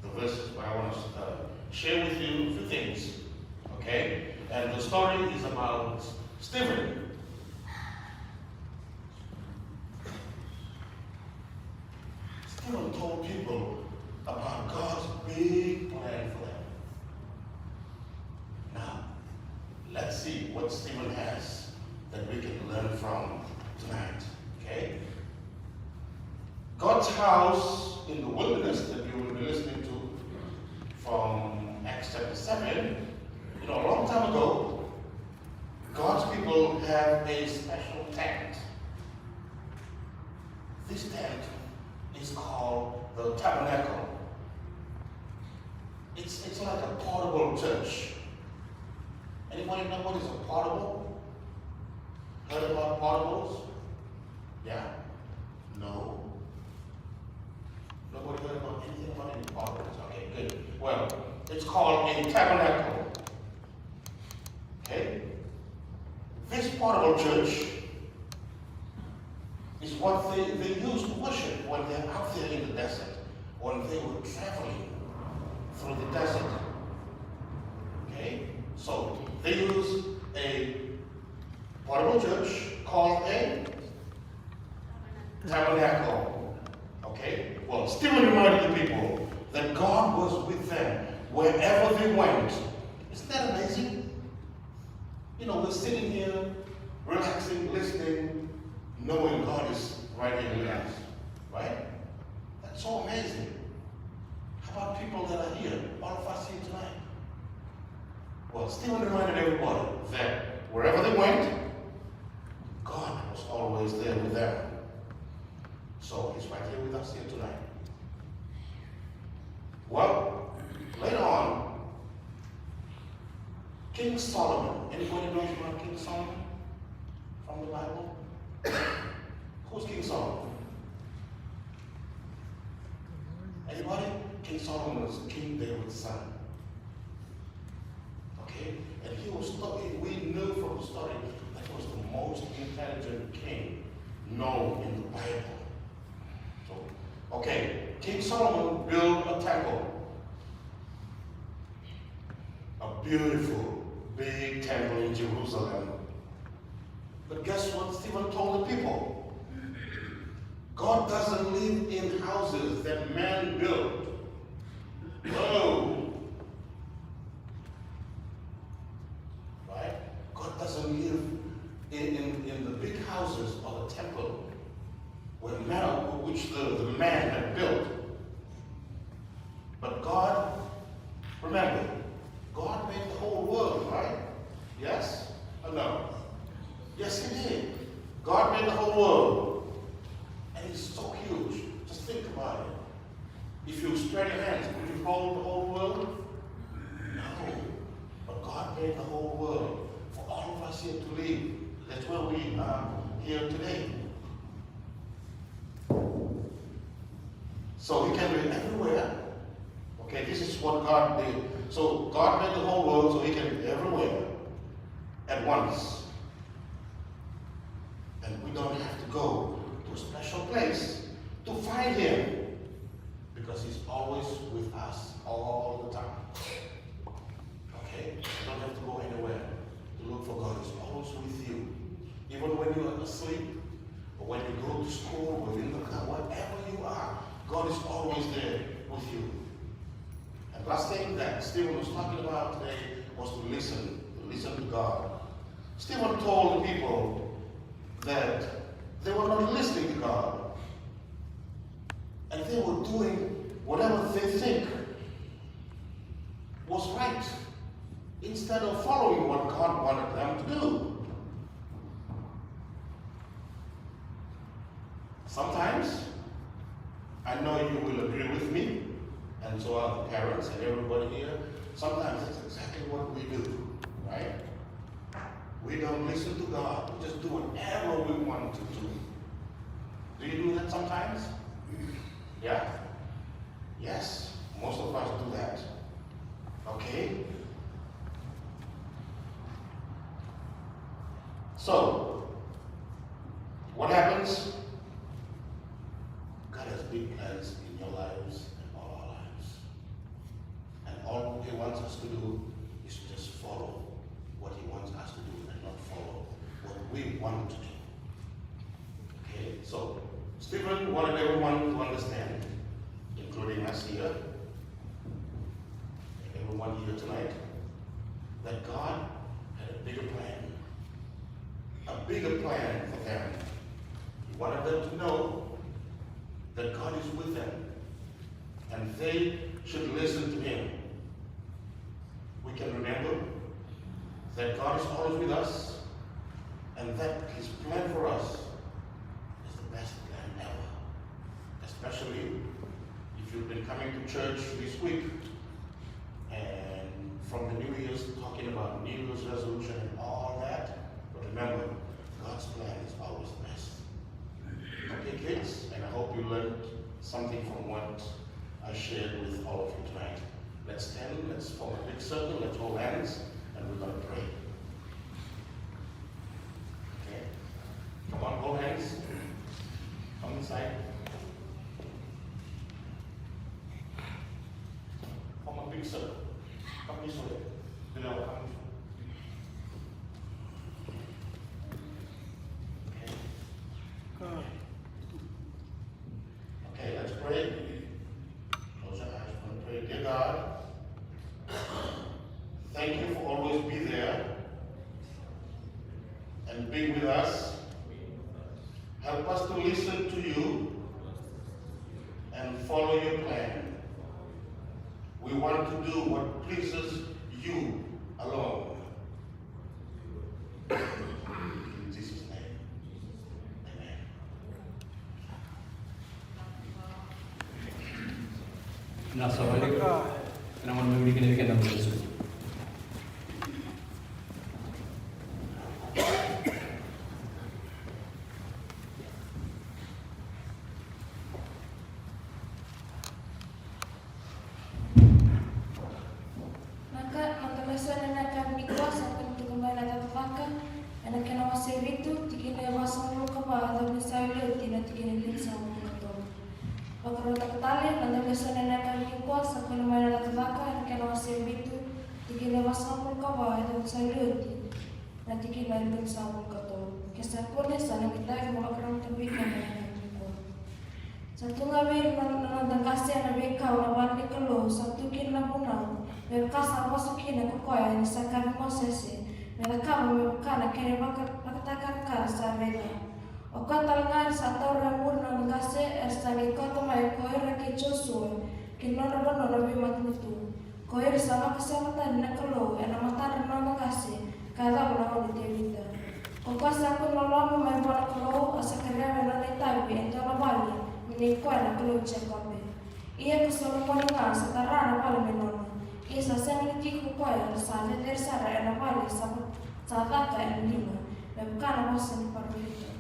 the verses, but I want to uh, share with you a few things. Okay? And the story is about Stephen. Stephen told people about God's big plan for them. Now, let's see what Stephen has that we can learn from tonight. Okay? God's house in the wilderness that we will be listening to from Acts chapter seven, you know, a long time ago, God's people have a special tent. This tent is called the tabernacle. It's, it's like a portable church. Anybody know what is a portable? Heard about portables? Yeah? No? Nobody heard about anything about any portables? Okay, good. Well, it's called a tabernacle. Okay? This portable church is what they, they used to worship when they're out there in the desert, when they were traveling through the desert. Okay? So they use a portable church called a tabernacle. Okay? Well, Stephen reminded the people that God was with them wherever they went. Isn't that amazing? You know, we're sitting here, relaxing, listening, knowing God is right here with us. Right? That's so amazing. How about people that are here? All of us here tonight. Well, Stephen reminded everybody that wherever they went, God was always there with them. So he's right here with us here tonight. Well, later on, King Solomon. Anybody knows about King Solomon from the Bible? Who's King Solomon? Anybody? King Solomon was King David's son. Okay? And he was talking, we knew from the story that he was the most intelligent king known in the Bible. So, okay, King Solomon built a temple, a beautiful, big temple in Jerusalem. But guess what Stephen told the people? God doesn't live in houses that man built. No. Right? God doesn't live in, in, in the big houses or the temple where man, which the, the man had built. But God, remember, God made the whole world, right? Yes or no? Yes, He did. God made the whole world. And it's so huge. Just think about it. If you spread your hands, could you hold the whole world? No. But God made the whole world for all of us here to live. That's why we are here today. So He can be everywhere. Okay, this is what God did. So God made the whole world so He can be everywhere at once. And we don't have to go to a special place to find Him, because He's always with us all the time. Okay? You don't have to go anywhere to look for God. He's always with you. Even when you are asleep, or When you go to school, within the club, wherever you are, God is always there with you. And last thing that Stephen was talking about today was to listen, to listen to God. Stephen told the people that they were not listening to God. And they were doing whatever they think was right instead of following what God wanted them to do. Sometimes, I know you will agree with me, and so are the parents and everybody here. Sometimes that's exactly what we do, right? We don't listen to God. We just do whatever we want to do. Do you do that sometimes? Yeah? Yes, most of us do that. Okay? So, what happens? God has big plans in your lives and all our lives. And all He wants us to do is to just follow what He wants us to do and not follow what we want to do. Okay, so Stephen wanted everyone to understand, including us here, everyone here tonight, that God had a bigger plan, a bigger plan for them. He wanted them to know that God is with them and they should listen to Him. We can remember that God is always with us and that His plan for us is the best plan ever. Especially if you've been coming to church this week and from the New Year's talking about New Year's resolution and all that. But remember, God's plan is always the best. Okay, kids, and I hope you learned something from what I shared with all of you tonight. Let's stand, let's form a big circle, let's hold hands, and we're gonna pray. Okay? Come on, hold hands. Come inside. Form a big circle. Come this way. Come this way. Okay. Okay, let's pray. Close your eyes. We're gonna pray. Dear God, thank you for always be there and being with us. Help us to listen to you and follow your plan. We want to do what pleases you alone. In Jesus' name, amen. Na sa wale na wana mai wili kina wikenda na Yesu. Na ka, na noda lesoni ena yakavi nikua sa kena tiko mai na Cakacaka ena kena wase vitu, tikina e vasagavulu ka va, yacova ni sa yali oti na tikina e tinisagavulu ka tolu. Vakarautaka tale, na noda lesoni ena yakavi nikua sa kena mai na Cakacaka ena kena wase vitu, tikina e vasagavulu ka va, yacova ni sa yali oti na tikina e tinisagavulu ka tolu. Ke sa kune, sa na qai tagi mo vakarau tavi ka na yakavi nikua. Sa tu ga vei ira na, na noda qase na veikau na vale ni Kalou, sa tu kina na vunau, me vaka sa vosa kina ko koya ni sa kaya vei Mosese me cakava, me vaka na kena vaka, vakatakarakara sa raica. O koya tale ga era sa taura e muri na noda qase, era sa qai kauta mai ko ira kei Josua ki na nodra vanua na veimatanitu. Ko ira sa vakaseva tani na Kalou ena matadra na noda qase, ka yacova na gauna i Tevita. Ko koya sa kune loloma mai vua na Kalou, a sa kerea me nona itavi e dua na vale me nei koya na Kalou i Jekope. Ia ko Solomoni ga sa tara na vale me nona. Ia sa sega ni tiko ko koya, sa cecere sara ena vale sa, sa caka ena liga, me vaka na vosa ni parofita.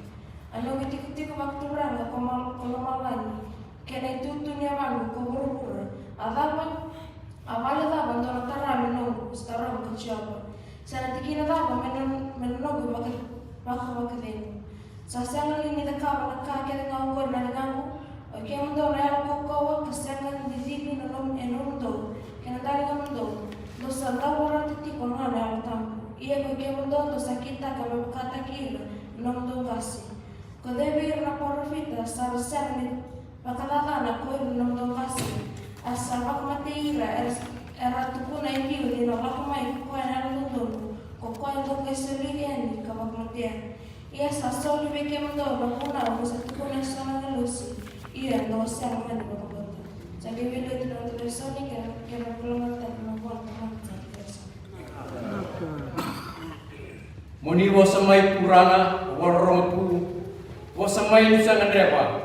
A noqu itikotiko vakaturaga ko mal-, ko lomalagi, kei na itutu ni yavaqu ko vuravura. A cava, a vale cava dou na tara me noqu, sa tarava ko Jiova. Se na tikina cava me non-, me noqu vaka-, vakavakacegu. Sa sega li ni cakava na ka kece ga oqori na ligaqu? Oi kemudou na yalo kaukauwa, ka sega ni cici na nom-, e nomudou kei na daligamudou, dou sa dau vorata tiko na nona Yalo Tabu. Ia koi kemudou dou sa kitaka me vakataki ira na nomudou qase. Ko cei vei ira na parofita sa ra sega ni vakacacana ko ira na nomudou qase, a sa vakamatei ira, era, era tukuna e liu ni na lako mai ko koya na Yalododonu, ko koya dou qai soli yani ka vakamatea? Ia sa soli vei kemudou na vunau ni sa tukuna e so na agilosi, ia dou a sega mani vakabauta. Sa qai veiliutaki na noda lesoni, kei na, kei na vakalougatataki na vua na Tamada sa qai lesoni. Mo ni vosa mai Turaga, vakarorogo tu. Vosa mai niu sa gadreva,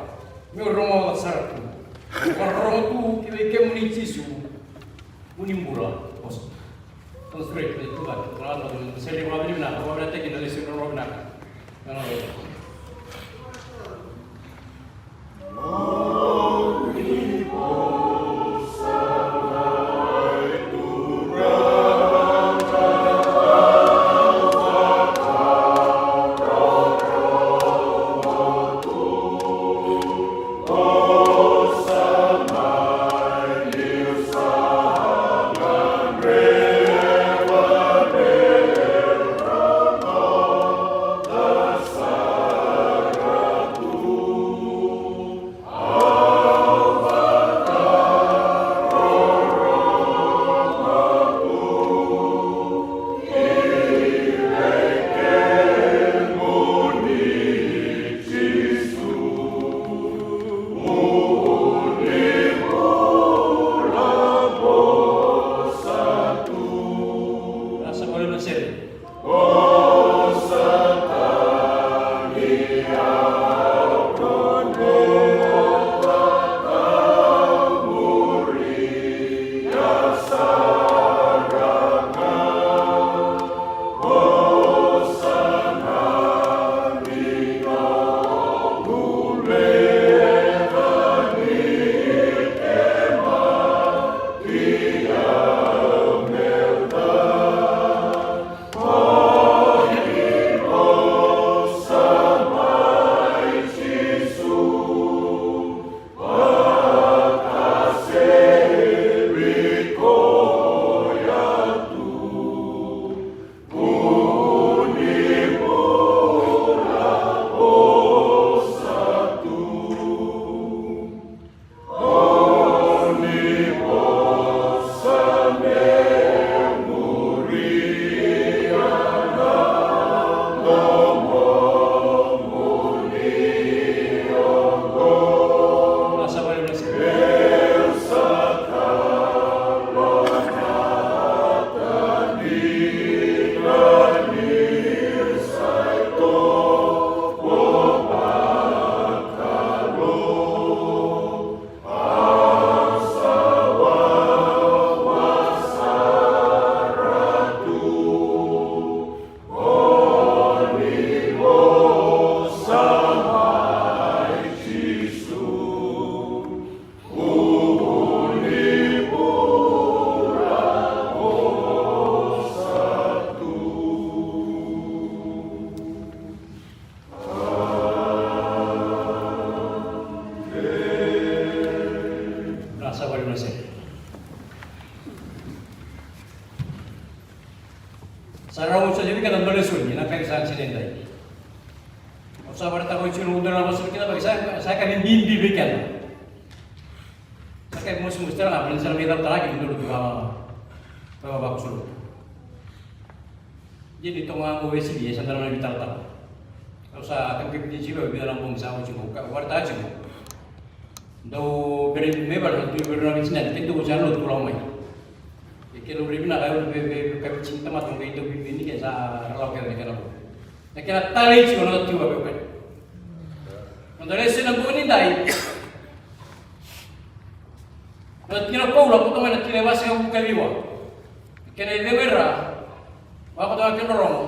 meu rogoca sara tu. Vakarorogo tu ki vei kemuni Jisu, mo ni bula. Vosa. Tau straight, e tu ga. Turaga, tau sere, vavinavinaka, vavinavinaka, lesoni, vavinavinaka. Ra sa vale na sere. Sa rau sa jiri kena dole suni na kai sa sini dai. Au sa vale tako jiri na udara na suni kena bagi sa sa ka ni bimbi vei kena. Sa kai musu musu tara na bali sa na mai dau tara ki dole tu ka ka ka kusuru. Jadi tonga ko wesi dia sa dara na vitara tara. Au sa kam ke piti jiro bida na bong sa au jiro ka warta jiro. Dau bere me bale tu bere na vitina ke tu sa lo tu lau mai. E ke lo bere na ka lo be be ka vitina tamata ngai tu bini ke sa lau ke ke lau. Na kena tale jiro na tu ba be. Nodra lesoni na bogi ni dai. Na tikina o Paula, koto mai na tikina e vasagavulu ka ciwa. Kena icegu e ra, vaka koto ga kena rogo.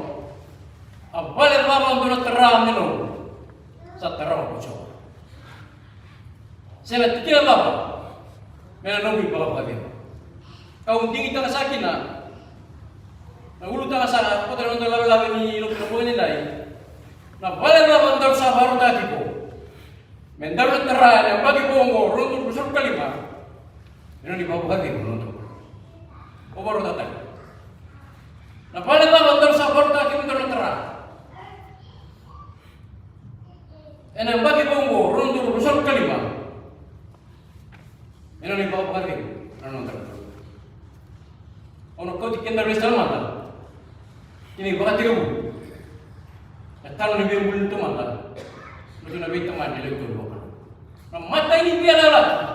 A vale cava dou na tara me noqu, sa tara ko Jiova. Se na tikina cava me na noqu ivakavakacegu. Kau digitaka sa kina na ulutaga sa koto na noda lavelave ni lotu na bogi ni dai. Na vale cava dou sa vakarautaka tiko me daru na tara ena yabaki vou oqo, rua na udolu ruasagavulu ka lima. Ena ni vakavakacegu na noda. O vakarautaka tale. Na vale cava daru sa vakarautaka tiko me daru na tara. Ena yabaki vou oqo, rua na udolu ruasagavulu ka lima. Ena nona ivakavakacegu na noda Kalou. Au na kauti keda lesu tale mada ki na ivakatekivu. Na taro ni veibuli ni tamata. Na taro ni veitamani e lewe tolu vaka. Na imatai ni veiyalayalati.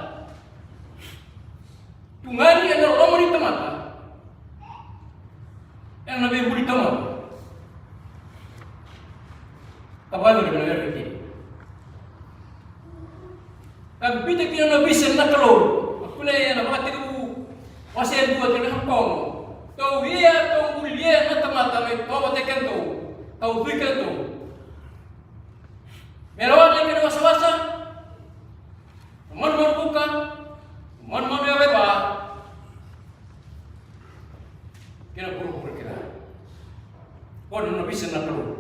Tu ga ni ena loma ni tamata. Ena veibuli tamata. Ka vakayacori ena veiyalati. Ka biuta kina na vision na Kalou. A kune ena Vakatekivu wase e dua tikina e ono. Tou ia, tou bulia na tamata me tovata kedatou. Tou tui kedatou. Me rawa na kena wasawasa. Manumanu vuka. Manumanu yaveva. Kei na vuravura kece. Ko na nona vision na Kalou.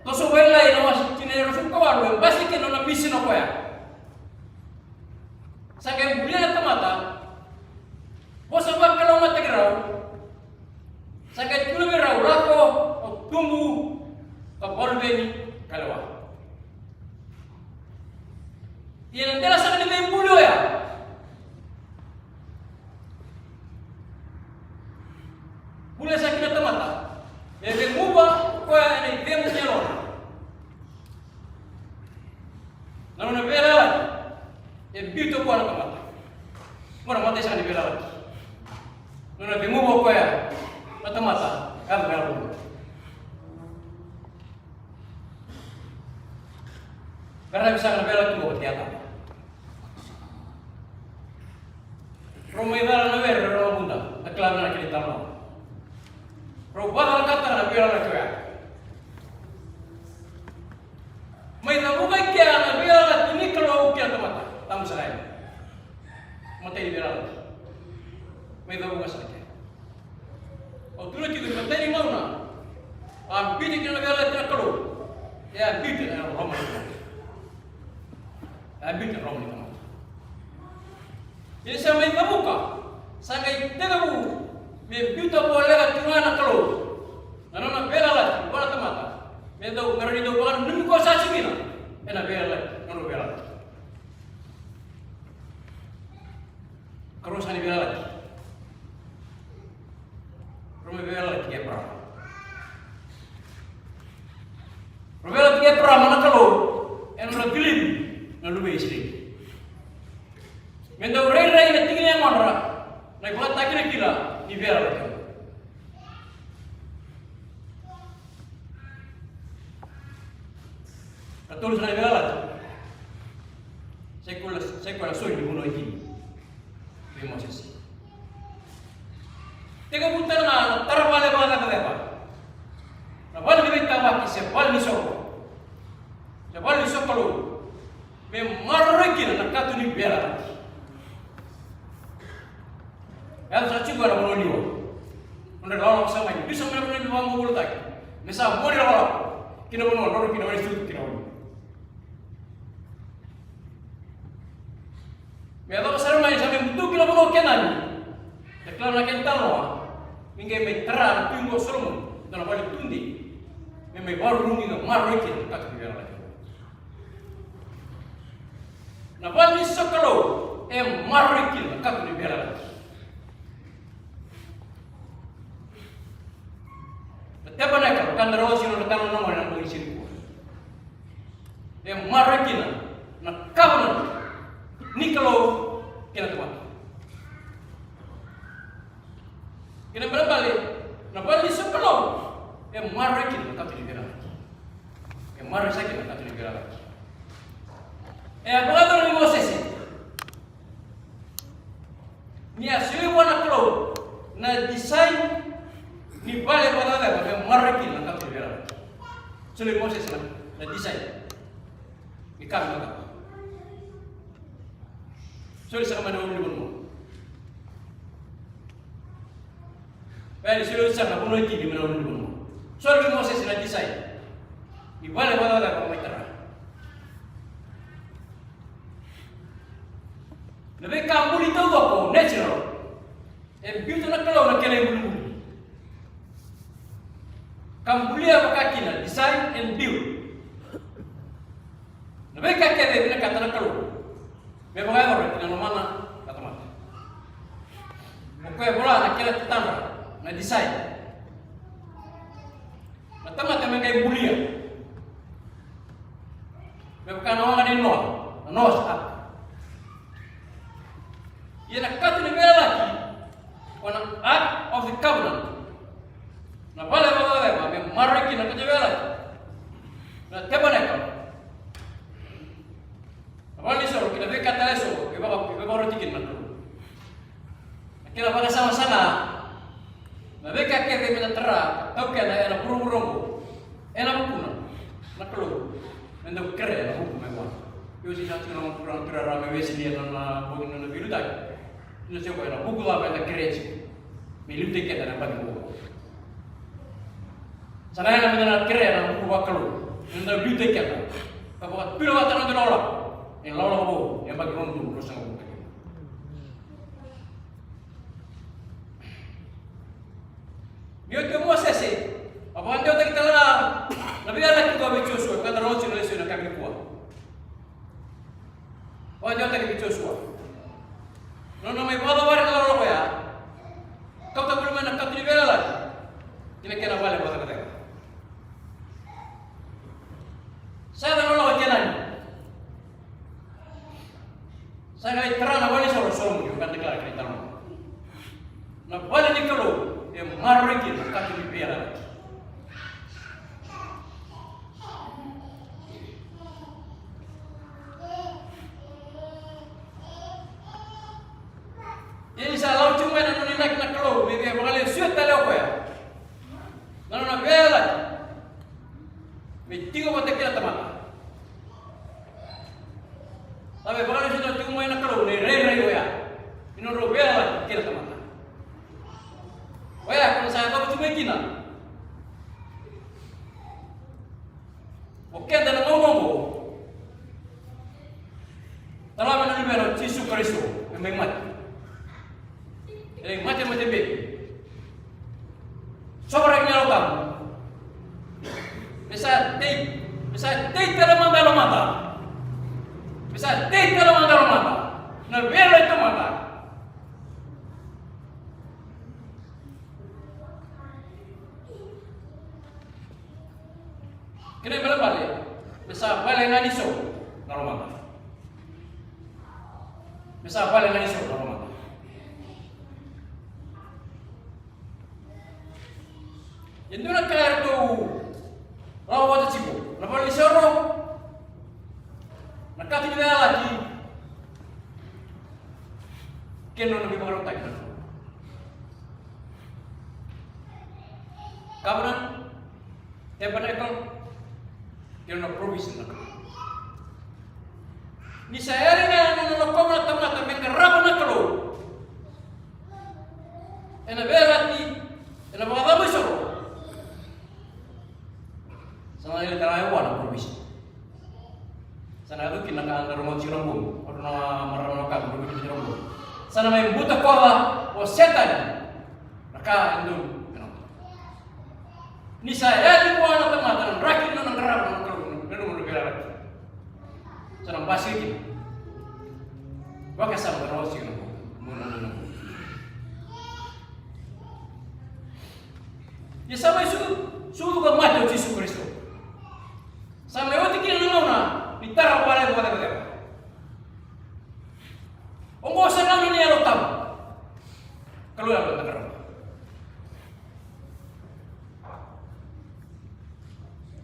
Toso Vailai na wase tini e ruasagavulu ka walu e basika kina na nona vision o koya. Sa qai bulia na tamata. Vosa vakalougatataki rau. Sa qai tukuna vei rau, lako, o tubu, ka vakaluveni, ka lewa. Ia na dela saka ni veibuli oya. Bulia saka na tamata. E vemuva o koya ena icegu ni yalona. Na nona veiyalayalati e biuta vua na tamata. Qo na imatai saka ni veiyalayalati. Na nona vemuva o koya na tamata. Ka na veiyalayalati. Qaravi saka na veiyalayalati qo vata kei Atama. Rau mai cala na were, rau na vuda, na kila na kena italanoa. Rau vakacalakataka na veiyalayalati oya. Mai cavuka i kea na veiyalayalati ni Kalou kei na tamata. Tabu sara yani. Matai ni veiyalayalati. Mai cavuka sara kea. Au tukuna tiko ni matai ni gauna a biuta kina na veiyalayalati na Kalou, e a biuta na loma ni tamata. E a biuta na loma ni tamata. Ia sa mai cavuka, sa qai tekivu me biuta voleka tu ga na Kalou na nona veiyalayalati vua na tamata. Me dau, me rawa ni dau vakananumi koya sa tiko kina ena veiyalayalati, na nona veiyalayalati. Karua saka ni veiyalayalati. Rau mai veiyalayalati kei Eparama. Rau veiyalayalati kei Eparama na Kalou ena nodra cilivi na luve i Isireli. Me dau rairai na tiki ni yagodra na ivakatakilakila ni veiyalayalati. Katolu saka na veiyalayalati. Sa i koya, sa i koya na soli ni vanua e tini vei Mosese. Tekivu tale ga na tara vale vakacavacava. Na vale ni veitavaki se vale ni soko. Se vale ni sokalou. Me maroroi kina na kato ni veiyalayalati. Yaco saka tiko ena vanua liwa. Nodra lakolako saka mai, biu saka mai na vanua ni veivakabobulataki. Me sa vua ni lakolako. Kina vanua, nodra kina vanua sutu kina vanua. Me yacova sara mai sa mai butuki na vanua o Kenani. E kila na kena italanoa. Me qai mai tara na tui qo o Solomoni. Dua na vale tudei. Me mai vakarurugi ka maroroi kina na kato ni veiyalayalati. Na vale ni sokalou e maroroi kina na kato ni veiyalayalati. Na tabernacle, ka da raica tiko na italanoa qo ena Bogi ni Siga Nikua. E maroroi kina na covenant ni Kalou kei na tamata. Kena ibalebale, na vale ni sokalou e maroroi kina na kato ni veiyalayalati. E maroroi saka kina na kato ni veiyalayalati. E a vakayacora vei Mosese. Ni a solia vua na Kalou na design ni vale vakacakacaka me maroroi kina na kato ni veiyalayalati. Solia vei Mosese na, na design. Ni ka me cakava. Soli saka mai na ulunivanua. Vale, soli saka na vanua e tini mai na ulunivanua. Soli vei Mosese na design ni vale vakacakacaka mai tara. Na veika buli taucoko, natural. E biuta na Kalou na kena ibulibuli. ka bulia vakakina, design and build. Na veika kece e vinakata na Kalou me vakayacora ki na lomana na tamata. O koya e vola na kena tatadra, na design. Na tamata me qai bulia me vaka na waqa nei Noa, na Noah's Ark. Ia na kato ni veiyalayalati, o na Ark of the Covenant, na vale vakacalai me maroroi kina na kato ni veiyalayalati, na tabernacle, na valenisoro kei na veika tale eso e vaka, e vakaroti kina na Kalou. Na kena vakasama sara ga, na veika kece me na tara ka taukena ena vuravura oqo, ena vukuna na Kalou, me dau kerea na vuku mai vua. Io, se sa tiko na Turaga, Turaga me wesili ena nona bogi, nona veiliutaki. Io, se koya na vuku cava eda kerea tiko me liutaki keda ena yabaki oqo. Sa na yaga me da na kerea na vuku vakalou me da liutaki keda ka vakatulewa tale na noda ilakolako, e ilakolako vou ni yabaki rua na udolu ruasagavulu ka lima. Ni oti o Mosese, a vakadewataki tale ga na veiyalayalati qo vei Josua, ka da rogoci na lesoni na yakavi nikua. Vakadewataki vei Josua. Nona mai vakacavari na lolo koya. Kauta voli mai na kato ni veiyalayalati ki na kena vale vakacakacaka. Sa yaco na lolo i Kenani. Sa qai tara na valenisoro o Solomoni, ka declare kina italanoa. Na vale ni Kalou e maroroi kina na kato ni veiyalayalati. Ia ni sa lau tiko mai na nona inaki na Kalou me via vakalesuya tale o koya na nona veiyalayalati me tiko vata kei na tamata. Sa via vakalesuya tiko mai na Kalou na irairai oya ni nodrau veiyalayalati kei na tamata. Oya ko na sa yacova tiko mai kina. O keda na gauna oqo, tala mai na Luvena o Jisu Karisito me mai mate. E mai mate, mate beki. Sovaraki na Yalo Tabu. Me sa tei, me sa tei tale mada na lomada. Me sa tei tale mada na lomada. Na veiyalayalati mada. Kena ibalebale, me sa vale ga ni so na lomada. Me sa vale ga ni so na lomada. E dua na ka eratou lako vata tiko, na valenisoro, na kato ni veiyalayalati, kei na nona veivakarautaki na Kalou. Covenant, tabernacle, kei na provision na Kalou. Ni sa yali ga na nona lakova na tamata me qarava na Kalou ena veiyalayalati, ena vakacabo isoro, sa na yali tale ga vua na provision. Sa na yaco kina na ka da rogoca tiko na bogi, o ira na marama na wekaqu, da rogoca tiko na bogi. Sa na mai butakoca o Setani na ka e dodonu me noda. Ni sa yali vua na tamata na draki ni nona qarava na Kalou, na nona veiyalayalati, sa na basika kina. Vakasama, da rogoca tiko na bogi. Ia sa mai sucu, sucu ka mate o Jisu Karisito. Sa mai oti kina na gauna ni tara vakalevu vakacevaceva. Oqo sa gauna ni Yalo Tabu. Kalou Yalo eda qarava.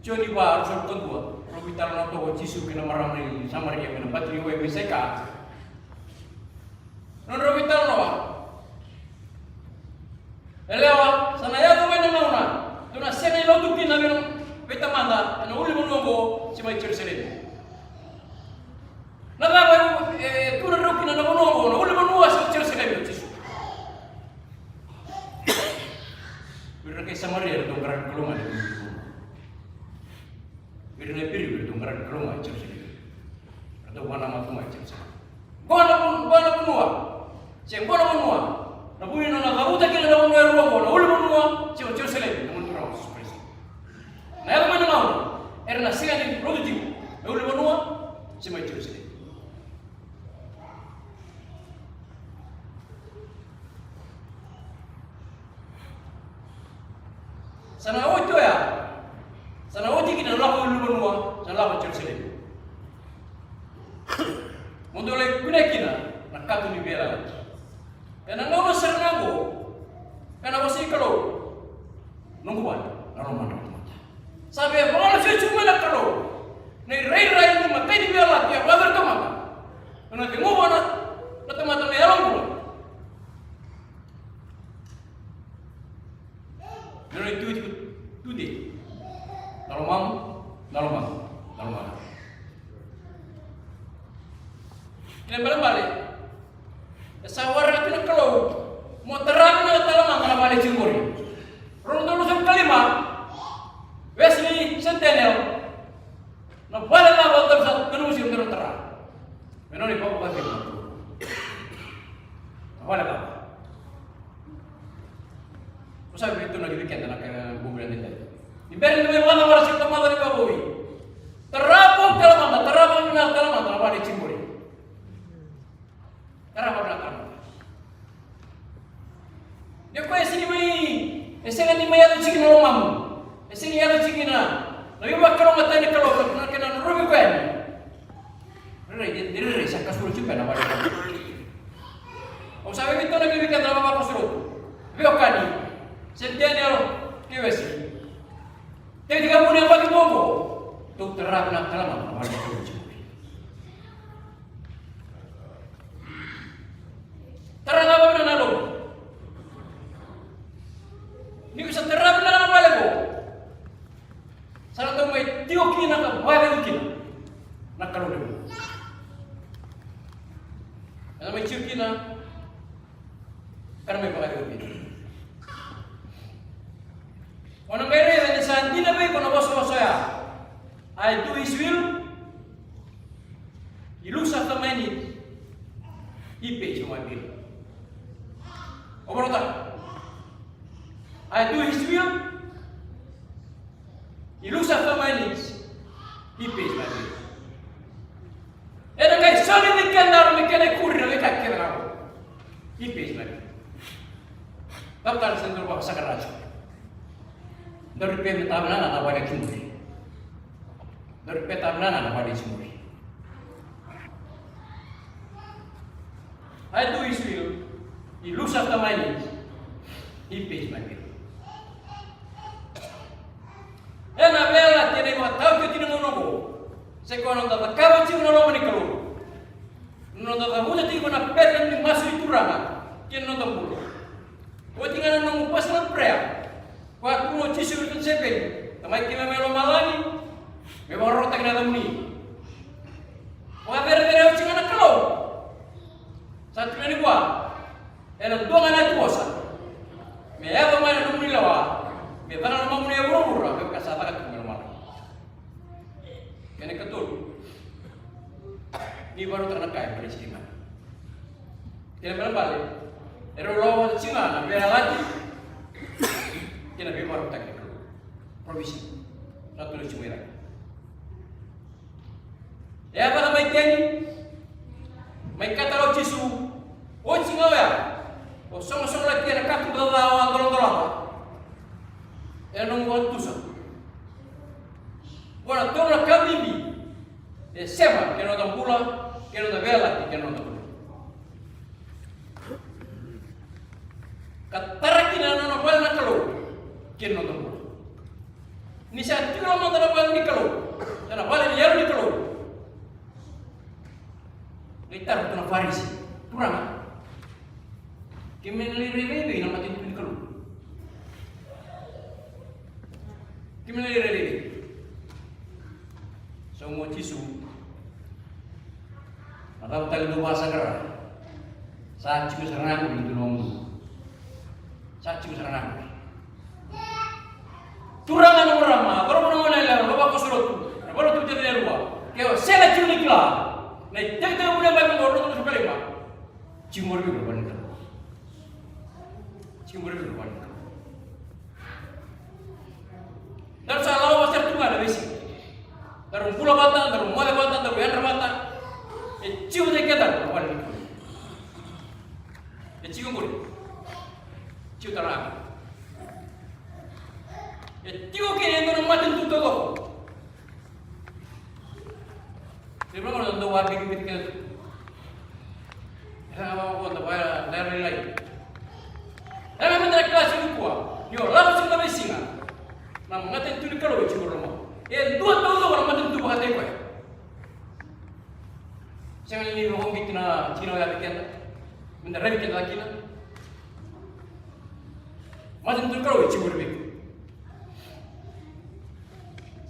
Joni va, ruasagavulu ka dua, rau veitalanoa toka o Jisu kei na marama ni Samaria mai na bati ni wai mai Saika. Nodrau veitalanoa. Yalewa, sa na yaco mai na gauna dou na sega ni lotu kina vei, vei Tamada ena ulunivanua oqo se mai Jerusalemi. Na cava e, e tu na drau kina na vanua oqo, na ulunivanua se Jerusalemi, o Jisu? Vei ira na kai Samaria, eratou qaravi Kalou mai na ulunivanua. Vei ira na Iperiu, eratou qaravi Kalou mai Jerusalemi. Eratou vakanamata mai Jerusalemi. Qo na vun-, qo na vanua. Se qo na vanua. Na vu ni nona cavuta kina na vanua e rua qo, na ulunivanua se o Jerusalemi, na vanua o Jisu Karisito. Na sega ni lotu tiko na ulunivanua se mai Jerusalemi. Sa na oti oya, sa na oti kina na lako i ulunivanua, sa na lako i Jerusalemi. Mo dou lai kunea kina na kato ni veiyalayalati. Ena gauna sara ga oqo, ena vosa ni Kalou, noqu vale na lomadra na tamata. Sa via vakalesui tiko mai na Kalou na irairai ni matai ni veiyalayalati a vakayacora na tamata. Ena cegova na tamata na yalo bula. Na nona itukutuku tudei. Na lomamu, na lomamu, na lomamu. Kena ibalebale, e sa waraka tu na Kalou mo tara vinaka tale mada na vale tiko qori. Rua na udolu ruasagavulu ka lima, Wesley, Saint Daniel, na vale cava o dau sa nanuma tiko me rau tara? Me nona ivakavakacegu na Kalou. Na vale cava? Ko sa veitonaki vei keda na kena bogi ni dai. Ni bera ni mai vakacavara tiko na maca ni vakavoui. Tara vou tale mada, tara vou vinaka tale mada na vale tiko qori. Tara vou vinaka tale mada. Ni o koya e sega ni mai, e sega ni mai yaco tiko na lomamu. E sega ni yaco tiko na, na veivakalougatataki ni Kalou, na kena ruvi koya ni. Rairai, rairai, sa kasura tiko na vale. Au sa veitonaki vei keda na vavakoso lotu. Veiwekani, Saint Daniel kei Wesley. Tei tika vuni a baki bobo. Dou tara vinaka tale mada na vale. Tara vinaka na lotu. Ni ko sa tara vinaka na vale qo. Sa na dau mai tiko kina ka vakacegu kina na Kalou levu. Ena mai tiko kina ka na mai vakacegu kina. O na qai raica ni sa dina vei iko na vosavosa oya. I do his will. He looks after my need. He pays for my bill. O vakarautaka. I do his will. He looks after my needs. He pays my bills. Ena qai soli vei keda na me kena ikuri na veika kece ga. He pays my bills. Cava tale sa dau vakasaqara tiko? Dau repair me tava na na vale tiko. Dau repair tava na na vale tiko. I do his will. He looks after my needs. He pays my bill. Ena vela tena ivatau keti na gauna oqo. Se koya noda cakava tiko na loma ni Kalou. Noda cavuta tiko na pete ni masu ni Turaga kei na noda bula. Oti ga na nomu personal prayer. Koya tukuna o Jisu ena Sepeni, Tamai keimami mai lomalagi, me vakarorotaki na yacamuni. Vakacerecerea oti ga na Kalou. Sa tukuna ni vua, ena dua ga na yatuvosa me yaco mai na nomuni lewa, me caka na lomamuni e vuravura me vaka sa caka tiko mai lomalagi. Kena ikatolu, ni vakarautaka na ka e parisi kina. Kena ibalebale, e rau lako vata tiko ga na veiyalayalati kei na veivakarautaki ni Kalou. Provision. Na tolu tiko mai ra. E a caka mai Iteni, mai katara o Jisu, oti ga oya, o soqosoqo laki ena katuba ca o a dolodolova. Ena nomu vakatutusa. Vua na tolu na ka bibi e sema kei na noda bula, kei na noda veiyalayalati, kei na noda bula. Ka tara kina na nona vale na Kalou kei na noda bula. Ni sa tiko na mata na vale ni Kalou, sa na vale ni yalo ni Kalou. Qai taro tu na Farisi, Turaga, keimami na lai rairai vei na matanitu ni Kalou? Keimami na lai rairai vei? Sa mo Jisu. Na cava tale dou vakasaqara? Sa tiko sara ga qori na dua na wagunu. Sa tiko sara ga qori. Turaga na marama, cauravou na goneyalewa, na vavakoso lotu, na vale ni tucake e rua. Ke o sega tiko ni kila na itekitekivu ni yabaki oqo, rua na udolu ruasagavulu ka lima. Tiko qori vei iko na vale ni Kalou. Tiko qori vei iko na vale ni Kalou. Daru sa lako sara tu ga na veisiga. Daru bula vata, daru moce vata, daru yadra vata. E tiko vata kei kedaru na vale ni Kalou. E tiko qori. Tiko tara ga. E tiko kina e dua na matanitu taucoko. Ni vaka na dau vakabibitaki keda tu. E sega vakavo da vakalailai. E sega mada na kalasi nikua ni o lako tiko na veisiga. Na matanitu ni Kalou e tiko loma. E dua taucoko na matanitu vakataki koya. Sega ni vakauqeti na tikina oya vei keda. Meda raici keda kina. Matanitu ni Kalou e tiko vei.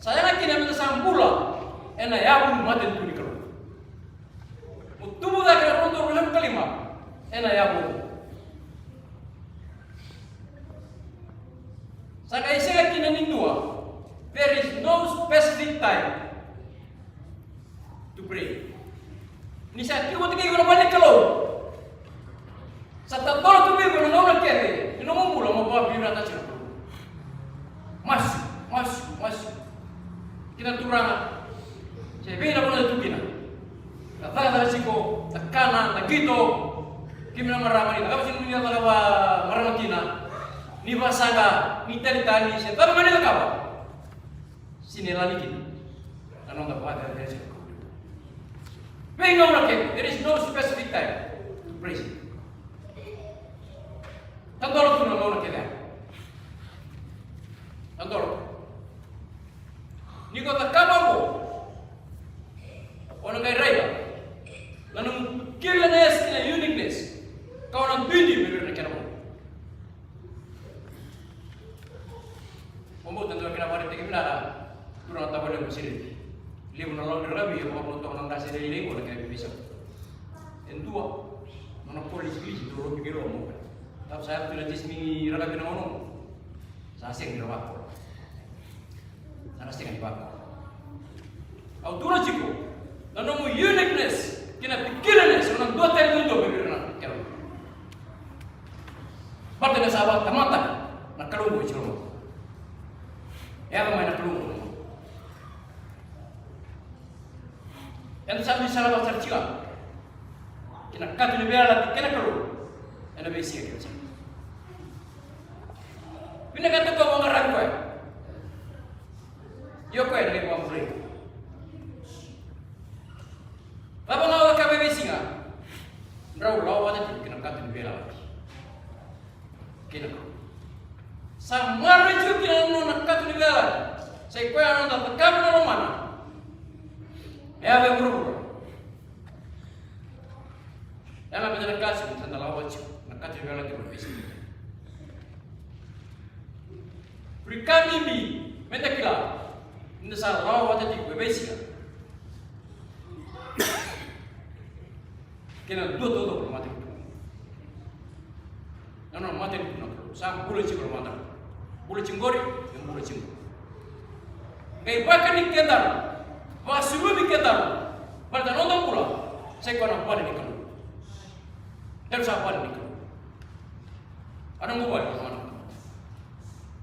Sa yaga kina meda sa bula ena yavu ni matanitu ni Kalou. Mo tubu cake na rua na udolu ruasagavulu ka lima ena yavu. Sa qai sega kina ni dua. There is no specific time to pray. Ni sa tiko vata kei iko na vale ni Kalou, sa totolo tu vei iko na gauna kece ni nomu bula mo vakavinavinakataka na Kalou. Masu, masu, masu ki na Turaga. Se vei na vanua e tu kina. Na cakacaka tiko, na kana, na qito. Keimami na marama, ni cakava tiko, ni cakava marama kina. Ni vasaqa, ni talitali, se cava ga ni cakava. Sega ni lani kina na noda vakacerecerea. Veigauna kece, there is no specific time to praise him. Tadolo tu na gauna kece. Tadolo. Ni ko cakava qo, o na qai raica na nomu peculiarness kei na uniqueness. Ka o na duidui me vei ira na kena vo. Mo bau tadua kina vare teki vinaka. Turaga tavalequ Sireti. Levu na laundry rakavi e vakavuna toka na qase lailai qo na kena veisau. E dua nona college fees dua lobi kei loa mo. Tau sa yaco tu na tisi ni rakavi na gauna. Sa sega ni ravako. Sa na sega ni vako. Au tukuna tiko na nomu uniqueness kei na peculiarness, o na dua tale duadua me vei ira na kena. Baleta ni sa vakatamataka na Kalou qo e tiko loma. E yaco mai na Kalou qo. Eda sa dui sarava sara tiko ga ki na kato ni veiyalayalati kei na Kalou ena veisiga kece sara. Vinakata ko vakaqaravi koya. Io koya na lai vakabulai. Cava na o cakava e veisiga? Drau lako vata tiko ki na kato ni veiyalayalati kei na Kalou. Sa maroroi tiko kina na nona kato ni veiyalayalati. Sa i koya na noda cakava na lomana. E yaco e vuravura. Ena meda na kasi sa da lako vata tiko na kato ni veiyalayalati ko na veisiga. Vei ka bibi meda kila, meda sa lako vata tiko e veisiga. Kei na dua taucoko na matanitu. Na nona matanitu na Kalou. Sa bula tiko na matanitu. Bula tiko qori, e bula tiko. Qai vakani kedaru, vakasulumi kedaru. Baleta na noda bula sa i koya na vale ni Kalou. Daru sa vale ni Kalou. A noqu vale na matanitu.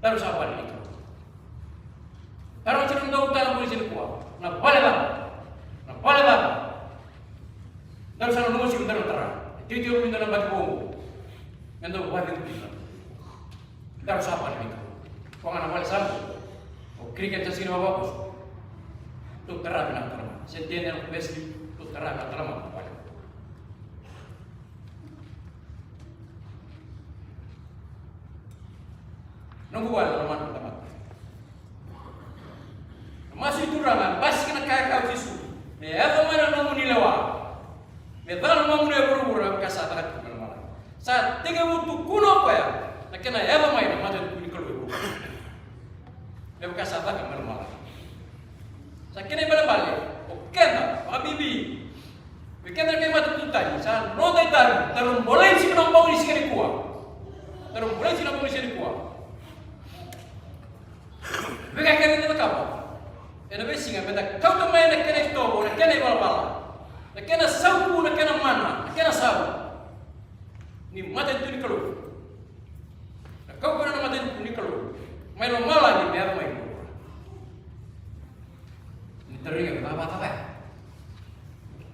Daru sa vale ni Kalou. Daru sa nanuma tiko na vale cava? Na vale cava? Daru sa nanuma tiko, daru tara. Tiko tiko na bati vou. Eda vale ni Kalou. Daru sa vale ni Kalou. Ko ga na vale sa o cricket sa sega ni vavakoso. Tou tara vinaka tale mai. Centennial, Wesley, tou tara vinaka tale mai. Noqu vale na lomana na tamata. Na masu i Turaga, basika na ka e kaya o Jisu. Me yaco mai na nomuni lewa. Me ca na nomuni e vuravura, me vaka sa caka tiko mai lomalagi. Sa tekivu tukuna o koya na kena yaco mai na matanitu ni Kalou e vuravura. Me vaka sa caka mai lomalagi. Sa kena ibalebale o keda vakabibi. Vei keda na kai matanitu tani, sa noda itavi, daru bolei tiko na bogi ni siga nikua. Daru bolei tiko na bogi ni siga nikua. Vei ka keda na cakava ena veisiga, meda kauta mai na kena itovo, na kena ivalavala, na kena sautu, na kena mana, na kena sau ni matanitu ni Kalou. Na kaukaua na matanitu ni Kalou mai lomalagi me yaco mai. Ni Daru iga me vakavakacava ya.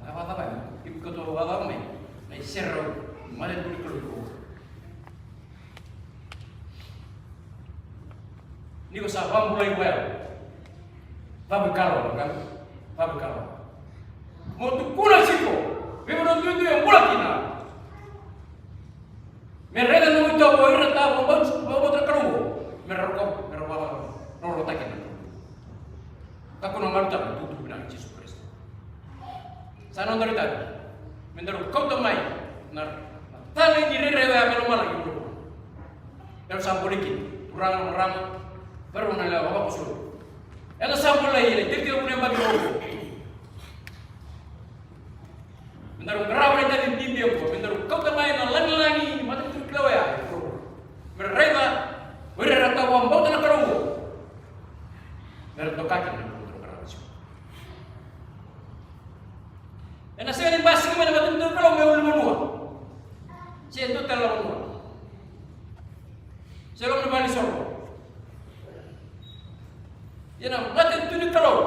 Vakavakacava ya. Iko tou vakacava mai na iserau ni matanitu ni Kalou. Ni ko sa vakabulai koya. Vakavakacava, vakavakacava. Mo tukuna tiko vei vanua duidui e bula kina. Me raica na nomu itovo, o ira na vakabauta, vakabauta na Kalou. Me ra rokovi, me ra vakarorotaki na Kalou. Kakua na galu tale na itukutuku vinaka i Jisu Karisito. Sa nodaru itavi me daru kauta mai na, na talei ni rairai oya me lomalagi. Daru sa bolei kina turaga, marama, daru na lewe vakaso. Eda sa bolei ena itekitekivu ni yabaki oqo. Me daru qarava na itavi bibi oqo, me daru kauta mai na lagilagi ni matanitu ni Kalou oya. Me ra raica o ira era vakabauta na Kalou. Me ra doka kina na Kalou, me ra qarava tiko. Ena sega ni basika mai na matanitu ni Kalou me ulunivanua. Se dua tale na vanua. Se loma ni valenisoro. Ia na matanitu ni Kalou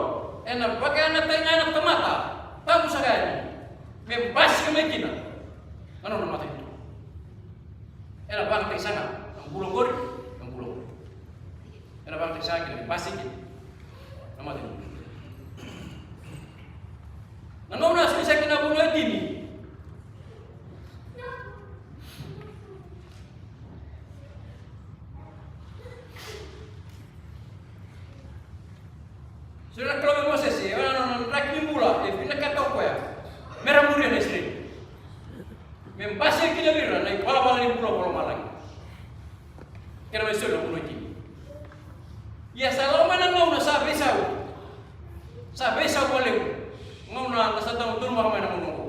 ena vakayagataki ga na tamata tabu saka yani me basika mai kina na nona matanitu. Ena vakayagataki saka na bula oqori, na bula oqori. Ena vakayagataki saka kina me basika na matanitu. Na gauna a solia saka kina na vanua e tini. Solia na Kalou vei Mosese, e, na, na, na draki ni bula e vinakata o koya me ra muria na Isireli. Me basika kina vei ira na ivalavala ni bula vakalomalagi. Kena mai soli na vanua e tini. Ia sa lako mai na gauna sa veisau. Sa veisau vakalevu. Gauna na sa dau donumaka mai na gauna oqo.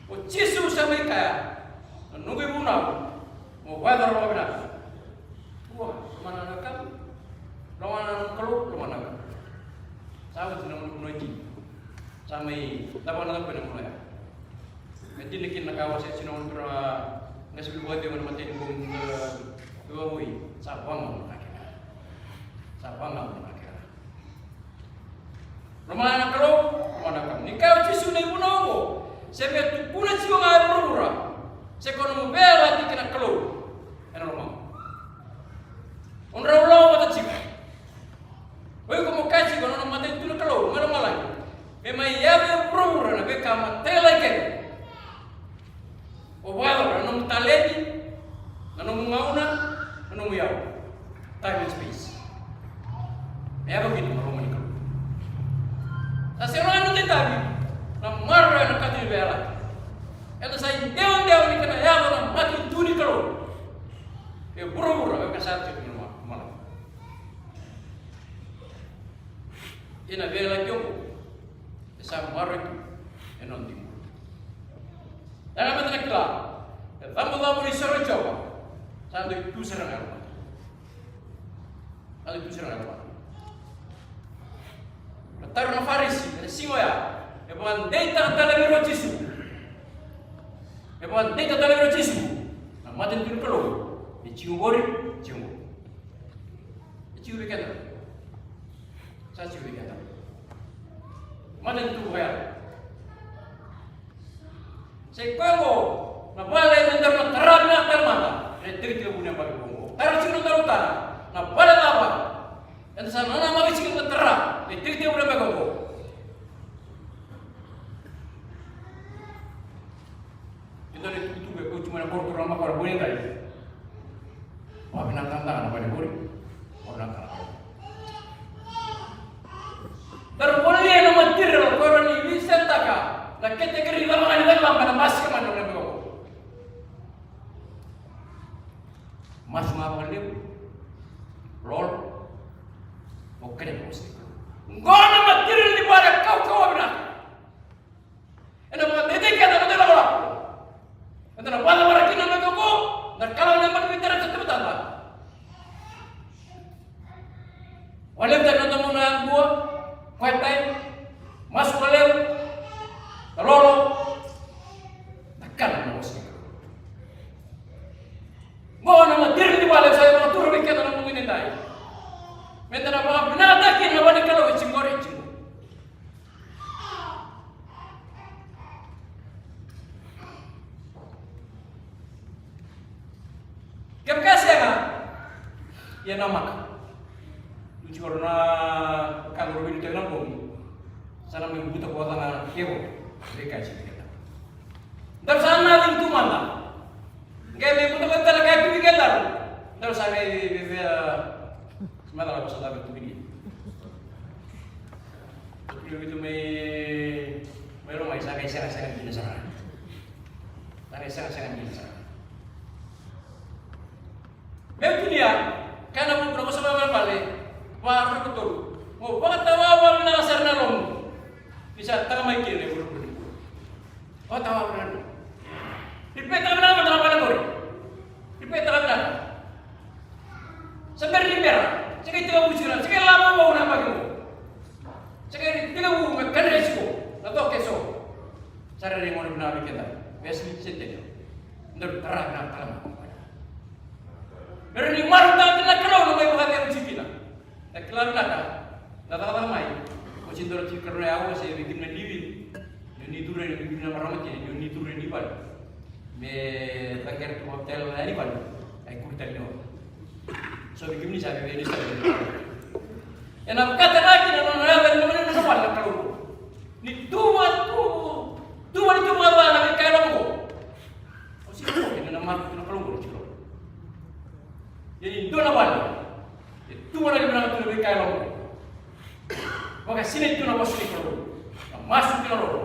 O Jisu sa mai kaya, na noqu ivunau, mo vakayacora vakavinaka. Ua, lomana na wekamu. Lomana na Kalou, lomana na wekamu. Sa oti na gauna e tini. Sa mai tabana na gauna ya. Me dina kina na ka a wasea Jisu na Turaga, qai sa vuli vakacegu ena imatai ni bogi ni veivakavoui. Sa vagauna na kena. Sa vagauna na kena. Lomana na Kalou, lomana na wekamu. Ni kaya o Jisu na ivunau oqo, se me tukuna tiko ga e vuravura, se ko nomu veiyalayalati kei na Kalou ena lomaqu. O drau lako vata tiko. O iko mo kaya tiko na nona matanitu na Kalou mai lomalagi me mai yaco e vuravura na veika matailalai kece. O vakayacora na nomu taledi, na nomu gauna, na nomu iyau. Time and space. Me yaco kina na loma ni Kalou. Sa sega ni noda itavi na maroroya na kato ni veiyalayalati. Eda sa idewadewa ni kena yaco na matanitu ni Kalou e vuravura, e ka sa tiko na lomalagi. Ia na veiyalayalati oqo e sa maroroi tu ena noda bula. Ia na meda na kila, e cabocabo ni soro i Jiova sa dui tu sara ga e lomada. Sa dui tu sara ga e lomada. Na taro na Farisi ena siga oya, e vakadeitaka tale vei ira o Jisu. E vakadeitaka tale vei ira o Jisu na matanitu ni Kalou. E tiko oqori, tiko oqori. E tiko vei keda. Sa tiko vei keda. Matanitu vaya. Sa i koya oqo na vale eda na tara vinaka tale mada ena itekitekivu ni yabaki oqo. Tara tiko na nodaru tara, na vale cava eda sa nanamaki tiko na tara ena itekitekivu ni yabaki oqo. E dua na itukutuku e kauti mai na koro turaga makare, boi edai. Vavinakataka na vale qori. Vavinakataka. Daru volia na material ko rawa ni veisetaka na category cava ga ni cakacaka ena basika mai na levu. Masu ga vakalevu. Lolo. O kena vosa. Qo na material ni vale kaukauwa vinaka. Ena vakadeitaki keda na noda ilakolako. Eda na vakacavara kina na ka oqo, na kalawa ni yabaki veitaratara tabatamata. Vakalevu tale na noda gauna yadua, quiet time, masu vakalevu, na lolo, na kana na vosa. Qo na matiri ni vale sa vakaturi vei keda na bogi ni dai. Meda na vakavinakataki na vale ni Kalou e tiko qori, e tiko. Namaka. Dusi ora na ka qori wili tale na bogi. Sa na mai buta ko caka na kevo. Veika e sivita. Daru sa na vei tu mada. Qai mai buta ko tale ka tu vei kedaru. Daru sa vei vei vei a. Sima tala ko sa tale tu vei. Tu vei tu mai mai lo mai sa qai sega sega ni sara. Sa qai sega sega ni sara. Meu tinia, kena vuku na vosa vakabalebale, vakarau tolu. Mo vakatawa vinaka sara na lomamu. Ni sa tara mai kina e vuravura. Vakatawa vinaka. Ni petaka vinaka mada na vale qori. Ni petaka vinaka. Sa bera ni bera. Sa qai tekivu sara. Sa qai lako vou na yabaki qo. Sa qai tekivu me kadresi qo. Na toke so. Sa rere gona vinaka vei keda. Wesley Seteka. Daru tara vinaka tale mada. Era ni marautaka na Kalou na mai vakacegu tiko kina. Na kila vinaka na cakacaka mai. Ko si dora tiko karona yawa se vei kemuni na livi. Ni o ni curu yani vei kemuni na marama tiko, ni o ni curu yani vale. Me cakera tu vakatale na yani vale. Ai kuru tale ni ora. So vei kemuni sa vei vei ni sa vei. Ena vakataka kina na nona yaca ni na manena na vale na Kalou. Ni tuva tu, tuva ni tuva na veika e lako. O si ko kina na marautaka na Kalou ni tiko. Ia ni dua na vale e tu vale ni vinaka tu na veika e lako. Vakasinai tu na vosa ni Kalou. Na masu kina lolo.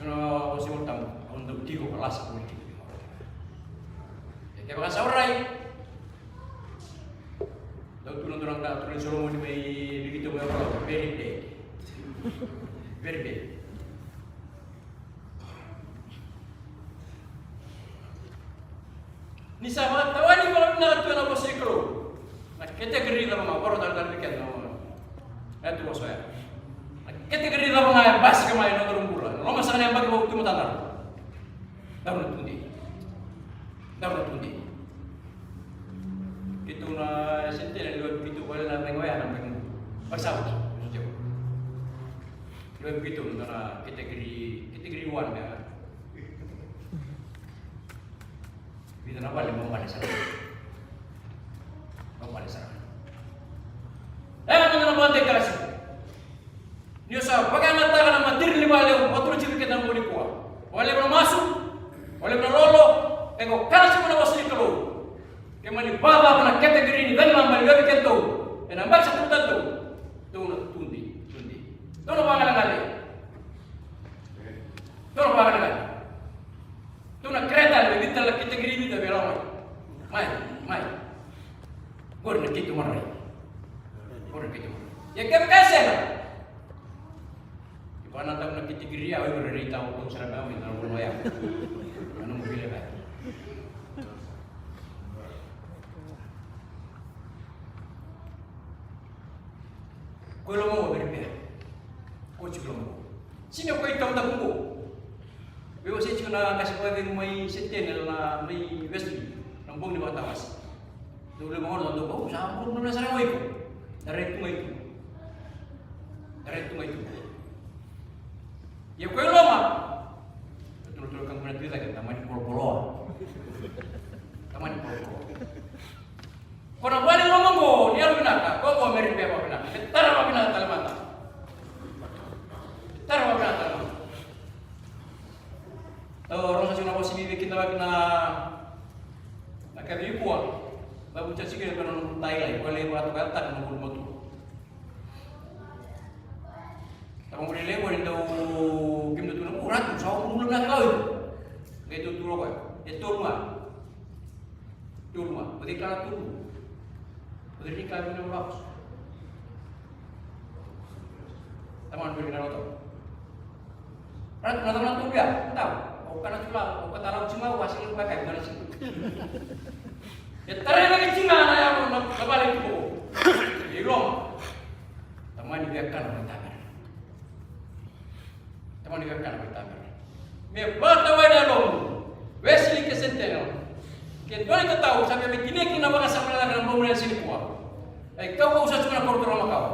Na vosa ni Tabu. Au dau tiko ka lasa ko ni kina. E te vakasaurai. Dau tu na dua na ka turaga ni Solomoni mai Vikito mai Okalo. Very bad. Very bad. Ni sa vakatawani vakavinaka tu ena vosa ni Kalou. Na category cava ga, varo tale tale vei keda na. E tu vosa ya. Na category cava ga e basika mai na nodaru bula. Na loma saka ni yabaki vou tu matadra. Daru na tudei. Daru na tudei. Keitou na sentena ni keitou vale na cegu ya na baki. Basika. Keitou na category, category one ya. Vica na vale, mo vale sara. Mo vale sara. E na nona vale kalasi. Ni o sa vakayagataka na matiri ni vale, o maturi tiko kei na bogi nikua. Vale na masu, vale na lolo, e ko kalasi mo na vosa ni Kalou. Ke mani vava na category ni vale na mani vale keitou. E na vale sa tu tatou. Tou na tundi, tundi. Tou na vagalagale. Tou na vagalagale. Tou na kereta me vita la kita kiri vita me lawai. Mai, mai. Qori na keitou marai. Qori na keitou marai. Ia kevaka e sega. Iko na tau na kita kiri au iko rerei tau tou sara me au me na lono ya. Na nomu vile vei. Ko i loma qo, vei Ripea. Ko tiko i loma qo. Sega ni ko i taudaku qo. Veiwasei tiko na qase vakacegu mai Sentinel, na mai Wesley. Na bogi ni vakatawase. Dau levu gona dau kau sa buru na sara o iko. Da rai tu mai tu. Da rai tu mai tu. Ia ko i loma. Tolotolo ka guna tu i cake, tamani polopoloa. Tamani polopoloa. Ko na vale loma qo, ni yalo vinaka, ko qo me Ripea vakavinaka, me tara vakavinaka tale mada. Me tara vakavinaka tale mada. Au rogoca tiko na vosa ni veikidavaki na, na kaci nikua. Vavuca tiko na nona tai lai, ko lai vakatoka tale na bulu matua. Tamaqu lelevu ni dau kemudou tu na, o Ratu, sa o bulu na kalai. Qai dau tu loko ya. E tolu ga. Tolu ga. O cei kala tolu? O cei ni kala vina lako? Tamaqu lelevu na loto. Ratu, na tamaqu tolu ya. Tau. O kana tula, o kata rau tima, o asing ka kai, kana sing. E tarai lagi tima na yago na, na vale tu. E loma. Tamani via kana na tamara. Tamani via kana na tamara. Me vata wai na lomu. Wesley ke Sentinel. Ke dua ni tatau, sa via me tineki na vakasama na bomu na sinikua. E kau kau sa tuma na korotora makawa.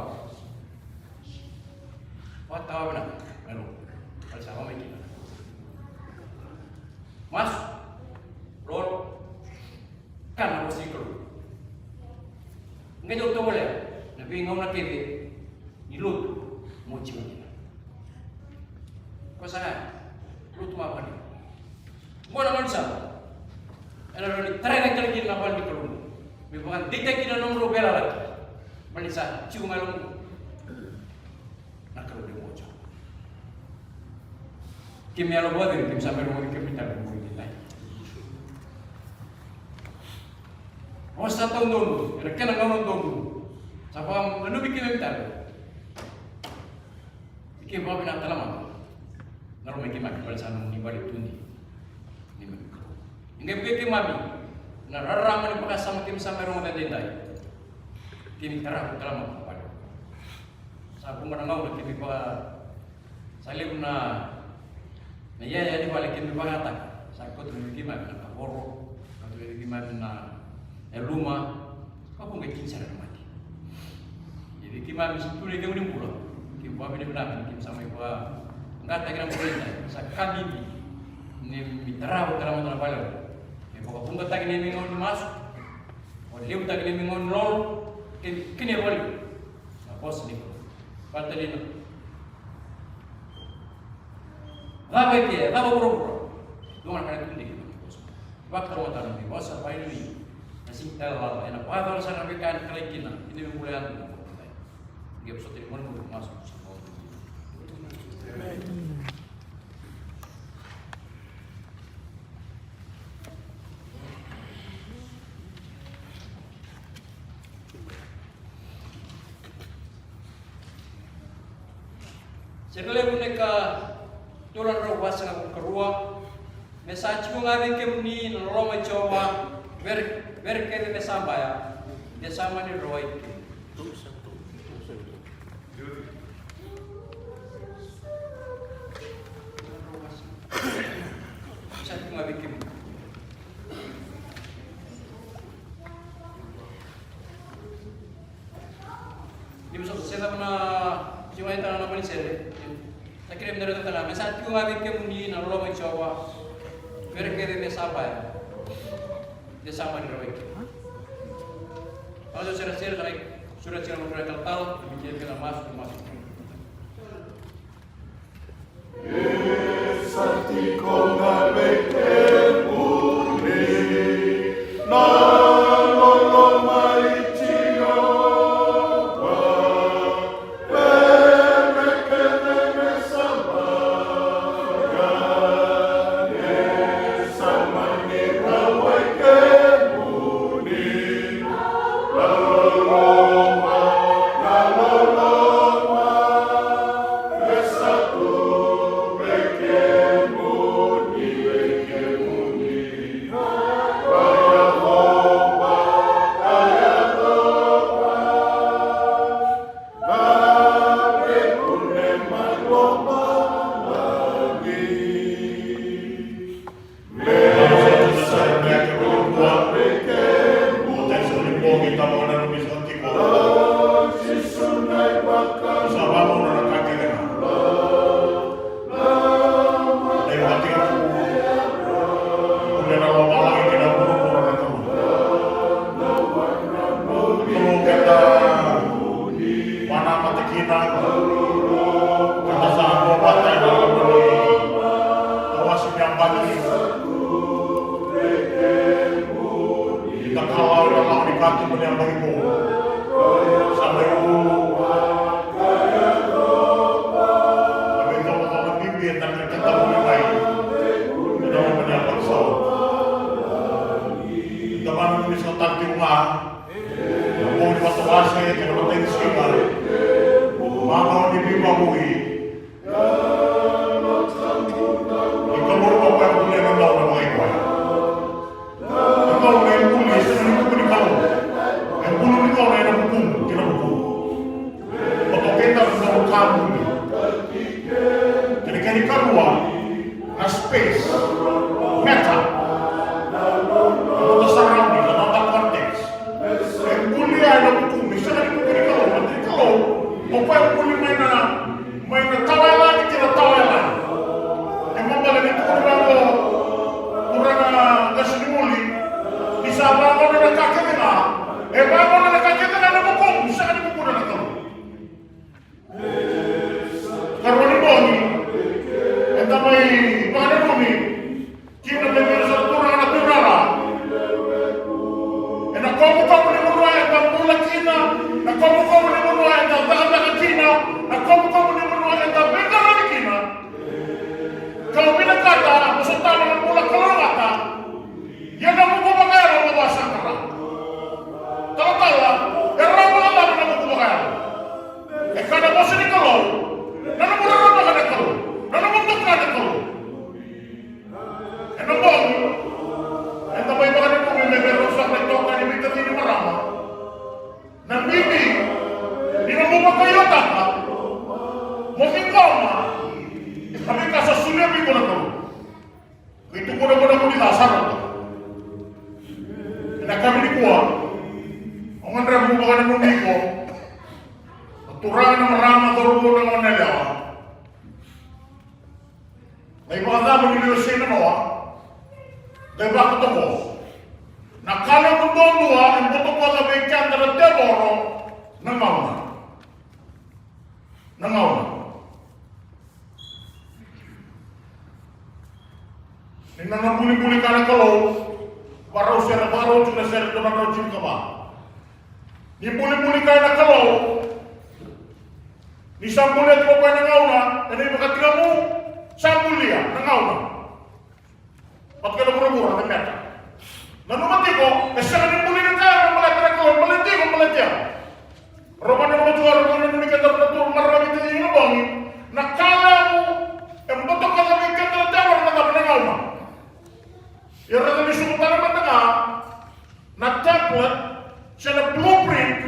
Vata wai na, na lomu. Kali sa wamai kina. Masu. Lolo. Kana vosa ni Kalou. Na kece ni lotu mo tiko kina. Ko sa ga lotu ma vale. Mo na mani sa. Ena rau ni tarai na kena kina na vale ni Kalou. Me vakadeitaki na nomu rau vela laki. Mani sa tiko ga lomu. Na Kalou de mo tiko. Kemi yalo vale, kemi sa mai rogoci kemi tale mo i lai. O sa tau donu, era kena gauna donu. Sa vaka na nubi kemi tale. Kemi vaka na talamata. Na loma kemi vale sa na ni vale tuni. Ni me. Inge vei kemami. Na rarama ni vakasama kemi sa mai rogoci daidai. Kemi tara ko talamata vale. Sa vuqa na gauna kemi vaka sa levu na na iyaya ni vale kemi vakataka. Sa koto ni keimami na kavoro, koto ni keimami na yaluma. Ka vuqa e kini sara na mate. Ia vei keimami sa tu na icegu ni bula, kemi vakavinavinaka ni kemi sa mai vakagataki na bula edai. Sa ka bibi ni mi tarava tale mada na vale. Me vakavuqataki na imi gauna ni masu. O levutaki na imi gauna ni lolo. Kemi kina e vale. Na vosa ni Kalou. Vakatalina. Cava e ke, cava vuravura. Dua na ka na tudei kina na vosa. Vakarogoca na nomu vosa, vakainui. Na sigi tale lala, ena vakacala sara na veika ena kalai kina, kina me bula yadua na vosa. Qai vosota ni moni moni masu. Sere levu na ka tolu na drau vasagavulu ka rua. Me sa tiko ga vei kemuni na loloma i Jiova, vere, vere kece me sa baya, de sa mani rawai kemuni. Sa tiko ga vei kemuni. Ni mo sa sega na siwa e tana na mani sere. Sa kere me dara tana, me sa tiko ga vei kemuni na loloma i Jiova. Vere kece me sa baya. De sa mani rawai kemuni. Au sa sere sere sa sura sere mo kere talatala, me kere kece masu, masu. Keda sa bau vata ena loma ni tawase ni yabaki. Ni kakala ena loma ni katuba ni yabaki qo. Sa mai u. Na veicokocoko bibi e tara na katuba ni mai. Ena loma ni yabaki sa oti. Tamani ni sa tara tiko ga. Na bogi ni matawase kei na matai ni siga. Macawa ni veivakavoui. Ni Kalou ko koya e bulia na gauna vakaikoya. Na gauna e buli e sega ni tubu ni Kalou. E buli Kovukovu ni vanua eda cakacaka kina, na kovukovu ni vanua eda veiqaravi kina. Kau vinakata mo sotava na bula kalougata. Ia na vuku vakayalo mo vakasaqara. Talatala, e rawa vakacava na vuku vakayalo? E kaya na vosa ni Kalou, na nomu raramataka na Kalou, na nomu toka na Kalou. Ena bogi eda mai vakananumi me vei rau sara na itokani, veitacini, marama. Na bibi ni nomu vakaiotaka mo ciqoma na veika sa solia vei iko na Kalou. Qai tukuna vua na gone ca, sa rauta. Ena yakavi nikua au gadreva meu vakananumi iko na turaga, na marama, cauravou, na goneyalewa. Na ivakacava ni lewe i Noa? Qai vakatoka: Na ka levu duadua e botokoca vei keda na tevoro na gauna. Na gauna. Ni nona bulibuli kaya na Kalou, varau sere, varau tiko na sere, dua na drau tinikava. Ni bulibuli kaya na Kalou, ni sa bulia tiko o koya na gauna ena ivakatigamu, sa bulia na gauna. Vata kei na vuravura, na meta. Nanuma tiko, e sega ni buli na ka ya me baleta na Kalou, baleti iko, baleti au. Rau vakananuma tiko, rau vakananumi keda, rau na turaga, marama, veitacini, na bogi. Na ka levu e botokoca vei keda na tevoro na cava? Na gauna. Ia raica ni sucu tale mada ga na template se na blueprint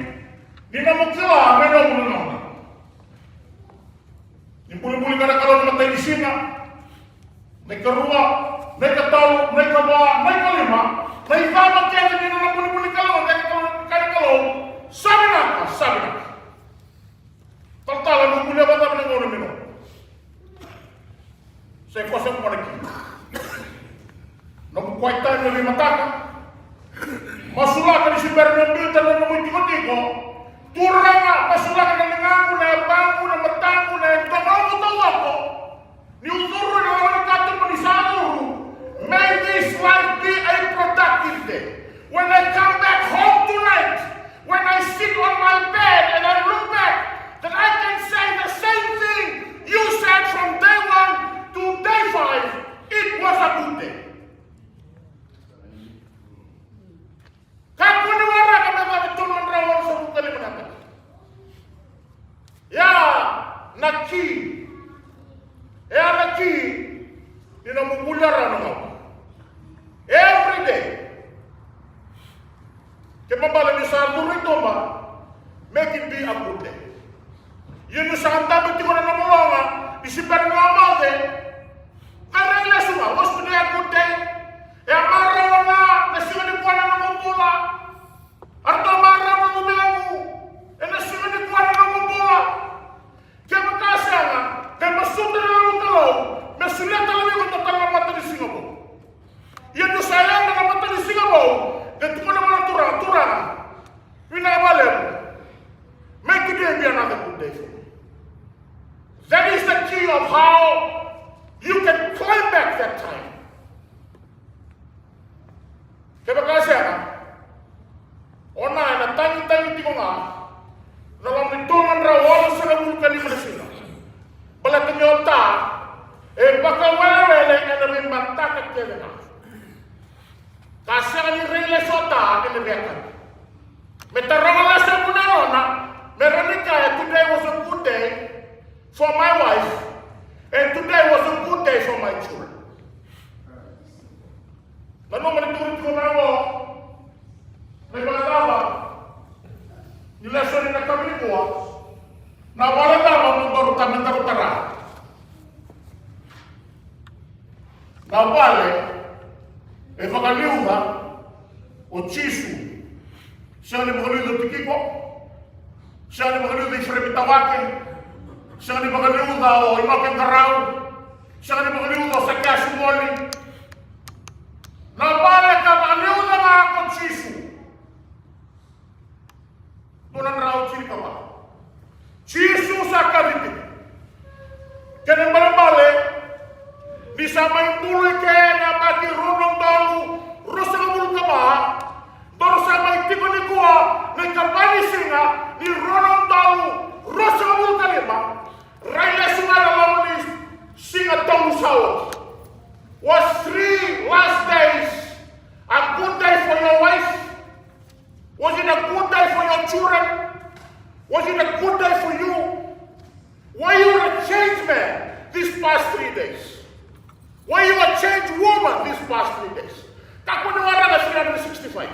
ni nomu kila me nomu na gauna. Ni bulibuli kaya na Kalou na imatai ni siga, na ikarua, na ikatolu, na ikava, na ikalima, na icava kece ni nona bulibuli Kalou, na Kalou, kaya na Kalou, sa vinaka, sa vinaka. Talatala, nomu bulia vakacava na gauna me nomu? Sa i koya sa mona kina. Nomu quiet time na veimataka. Masulaka ni se bera ni biuta na nomu itikotiko. Turaga, masulaka na ligaqu, na yavaqu, na mataqu, na yaloqu taucoko. Niu curu ena loma ni katuba ni sa curu. May this life be a productive day. When I come back home tonight, when I sit on my bed and I look back, that I can say the same thing you said from day one to day five. It was a good day. Kakua ni waraka me cava, tolu na drau walusagavulu ka lima na yabaki. Ya na ki. Ya na ki ni nomu bulia rawa na gauna. Every day. Kena ibalebale ni sa curu i tuba, make it be a good day. Ia ni sa dabe tiko na nomu loga, ni se bera ni o moce, qai rai lesu ga, was today a good day? E a marau na siga nikua ena nomu bula? A ratou marau na nomu bula ena siga nikua ena nomu bula? Kevaka sega, qai masuta na nomu Kalou me solia tale vei iko dua tale na matanisiga vou. Ia ni sa yaco na matanisiga vou, qai tukuna vua na Turaga, Turaga, vinaka vakalevu. May today be another good day for me. That is the key of how you can claim back that time. Kevaka sega, o na ena tagitagi tiko ga ena loma ni tolu na drau walusagavulu ka lima na siga. Baleta ni o ta e vakawelewele ena veimataka kece ga. Ka sega ni rai lesu o ta ena veiyakavi. Me taroga lesu e vunau nona, me rawa ni kaya, today was a good day for my wife and today was a good day for my children. Nanuma ni tukuni tiko mai oqo na ivakacava ni lesoni ena yakavi nikua. Na vale cava mo daru ta, me daru tara? Na vale e vakaliuca o Jisu. Sega ni vakaliuca o Tikiko. Sega ni vakaliuca o Ifereimi Tawake. Sega ni vakaliuca o Inoke Qarau. Sega ni vakaliuca o Sakeasi Moli. Na vale ka vakaliuca ga ko Jisu. Dua na drau tinikava. Jisu sa kaci tiko. Kena ibalebale ni sa mai bulu eke na yabaki rua na udolu ruasagavulu ka va, daru sa mai tiko nikua Ikava ni siga ni rua na udolu ruasagavulu ka lima, rai lesu ga na loma ni siga tolu sa oti. Was three last days a good day for your wife? Was it a good day for your children? Was it a good day for you? Were you a changed man these past three days? Were you a changed woman these past three days? Kakua ni waraka three hundred sixty-five,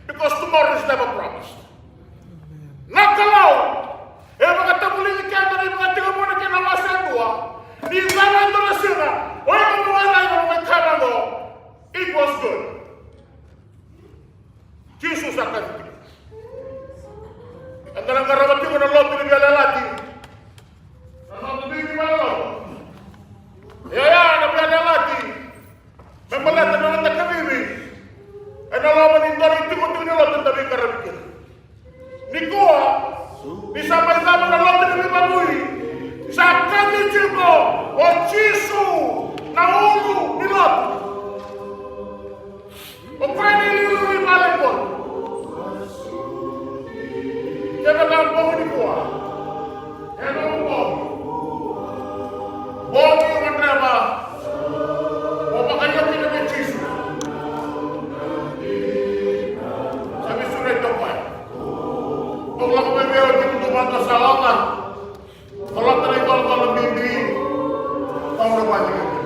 because tomorrow is never promised. Na Kalou e vakatavulici keda na iVakatekivu na kena wase e dua. Ni cava e dua na siga o iko mo waraka na veika oqo, it was good. Jisu sa kaci tiko. Eda na qarava tiko na lotu ni veiyalayalati. Na lotu ni veiyalayalati. Ia, ia, na veiyalayalati me baleta na noda kacivi ena loma ni dua na itikotiko ni lotu eda veiqaravi kina. Nikua, ni sa mai cava na lotu ni veivakavoui, sa kaci tiko o Jisu na ulu ni lotu. O koya na iliuliu ni vale qori. Kevaka bogi nikua e nomu bogi, bogi o gadreva mo vakaio kina vei Jisu. Sa veisureti o koya. Dou lako mai vei au, kemudou mada sa oca, sa lata na icolacola bibi, au na vakacegui.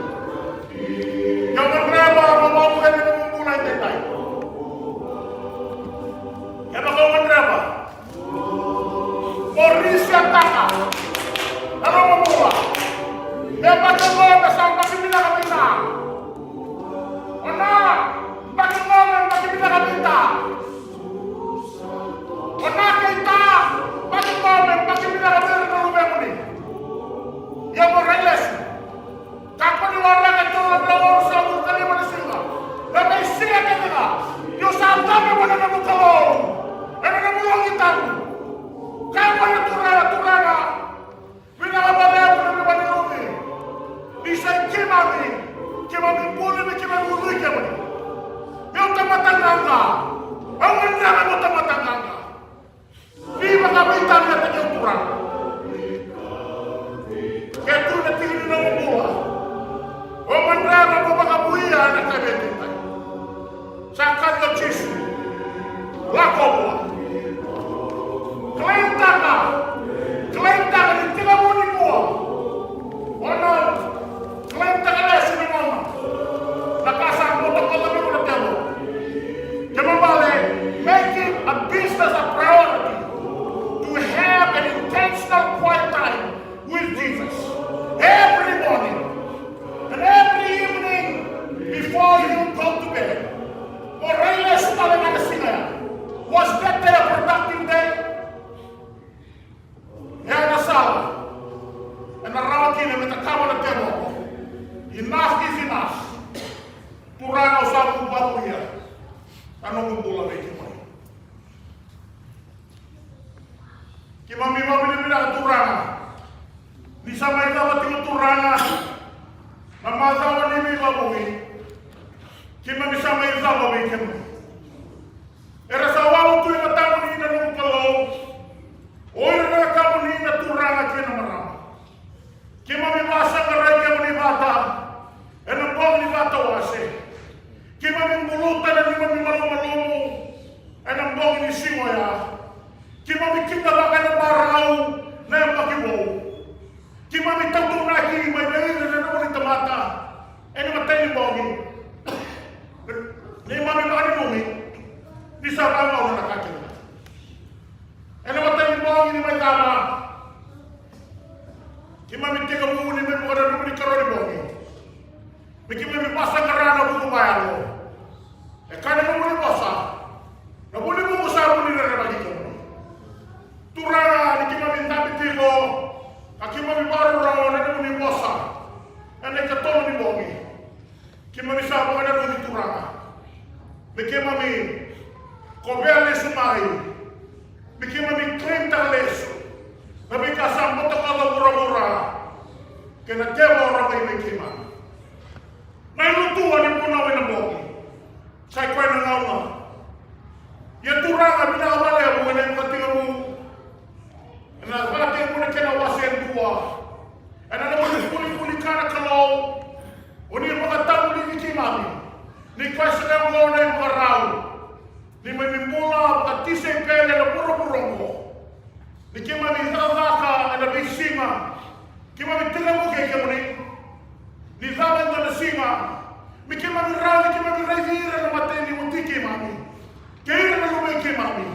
Ia gadreva mo vakavuke ena nomu bula edaidai. Ia na ka o gadreva mo risiataka na nomu bula. Me yabaki oqo me sa yabaki vinaka vei na. O na yabaki oqo me yabaki vinaka vei na. O na kei ta, yabaki oqo me yabaki vinaka vei ira na luvemuni. Ia mo rai lesu. Kakua ni waraka e tolu na drau onosagavulu ka lima na siga. Na veisiga kece ga ni o sa cabe vua na nomu Kalou ena nomu loqi tabu. Kaya vua na Turaga, Turaga, vinaka vakalevu na veivakaliuci. Ni sa i keimami, keimami buli me keimami ucui kemuni. Meu tamata qaqa. Au gadreva meu tamata qaqa. Ni vakaveitalia tiko, Turaga. Ke tu na tiki ni nomu bula, o gadreva mo vakavouya na ka e vei kemuni. Sa kaci o Jisu, lako vua. Claim-taka, claim-taka ni tekivu nikua. O na claim-taka lesu na gauna. Na ka sa bota vata vei iko na tevoro. Kena ibalebale, make it a business, a priority to have an intentional quiet time with Jesus every morning and every evening before you go to bed. O rai lesu tale ga na siga ya. Was that day a productive day? E a na sala ena rawa kina me cakava na tevoro. Enough is enough. Turaga, au sa vakavouya na noqu bula vei kemuni. Keimami vakavinavinaka, Turaga, ni sa mai cava tiko, Turaga, na macawa ni veivakavoui. Keimami sa mai cava vei kemuni. Era sa wawa tu e matamuni na noqu Kalou, o ira na wekamuni na turaga kei na marama. Keimami vakasaqarai kemuni vata ena bogi ni vatawase. Keimami buluta na neimami malumalumu ena bogi ni siga oya. Keimami kidavaka ena marau na yabaki vou. Keimami taudaunaki mai vei ira na nomuni tamata ena imatai ni bogi. Neimami vakananumi ni sa vagauna na ka kece. Ena imatai ni bogi ni mai cava, keimami tekivu ni mai vakananumi ni karua ni bogi me keimami vakasaqara na vuku vakayalo. E kaya na nomuni vosa, na vu ni vuku sa vu ni rerevaki kemuni. Turaga, ni keimami dabe tiko ka keimami vakarorogo na nomuni vosa ena ikatolu ni bogi, keimami sa vakananumi, Turaga, me keimami kovea lesu mai, me keimami claim-taka lesu na veika sa butakoca vuravura kei na tevoro mai vei keimami. Na ilutua ni vunau ena bogi, sa i koya na gauna. Ia Turaga, vinaka vakalevu ena Siga, keimami tekivu kei kemuni. Ni cava e dua na siga me keimami raici, keimami raici ira na mateni oti keimami, kei ira na luvei keimami.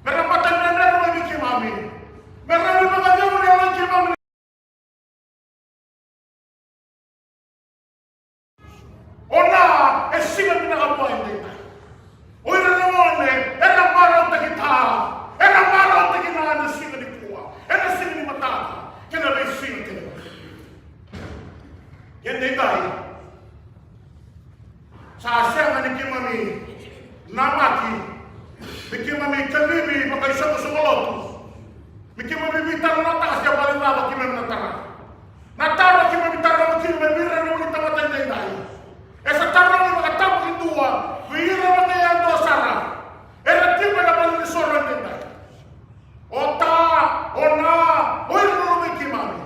Me ra matadredre mai vei keimami. Me ra veivakacegui na yaloi keimami. O na e siga vinaka vua edaidai. O ira na gone era marautaki ta, era marautaki na, ena siga nikua, ena siga ni mataka, kei na veisiga kece. Edaidai sa sega ni keimami namaki me keimami kacivi vakaisoqosoqo lotu, me keimami veitalanoataka se vale cava keimami na tara. Na taro keimami taroga kina mai vei ira na nomuni tamata edaidai, e sa tarogi vakatabakidua vei ira mada yadua sara era tiko ena valenisoro edaidai. O ta, o na, o ira na luvei keimami,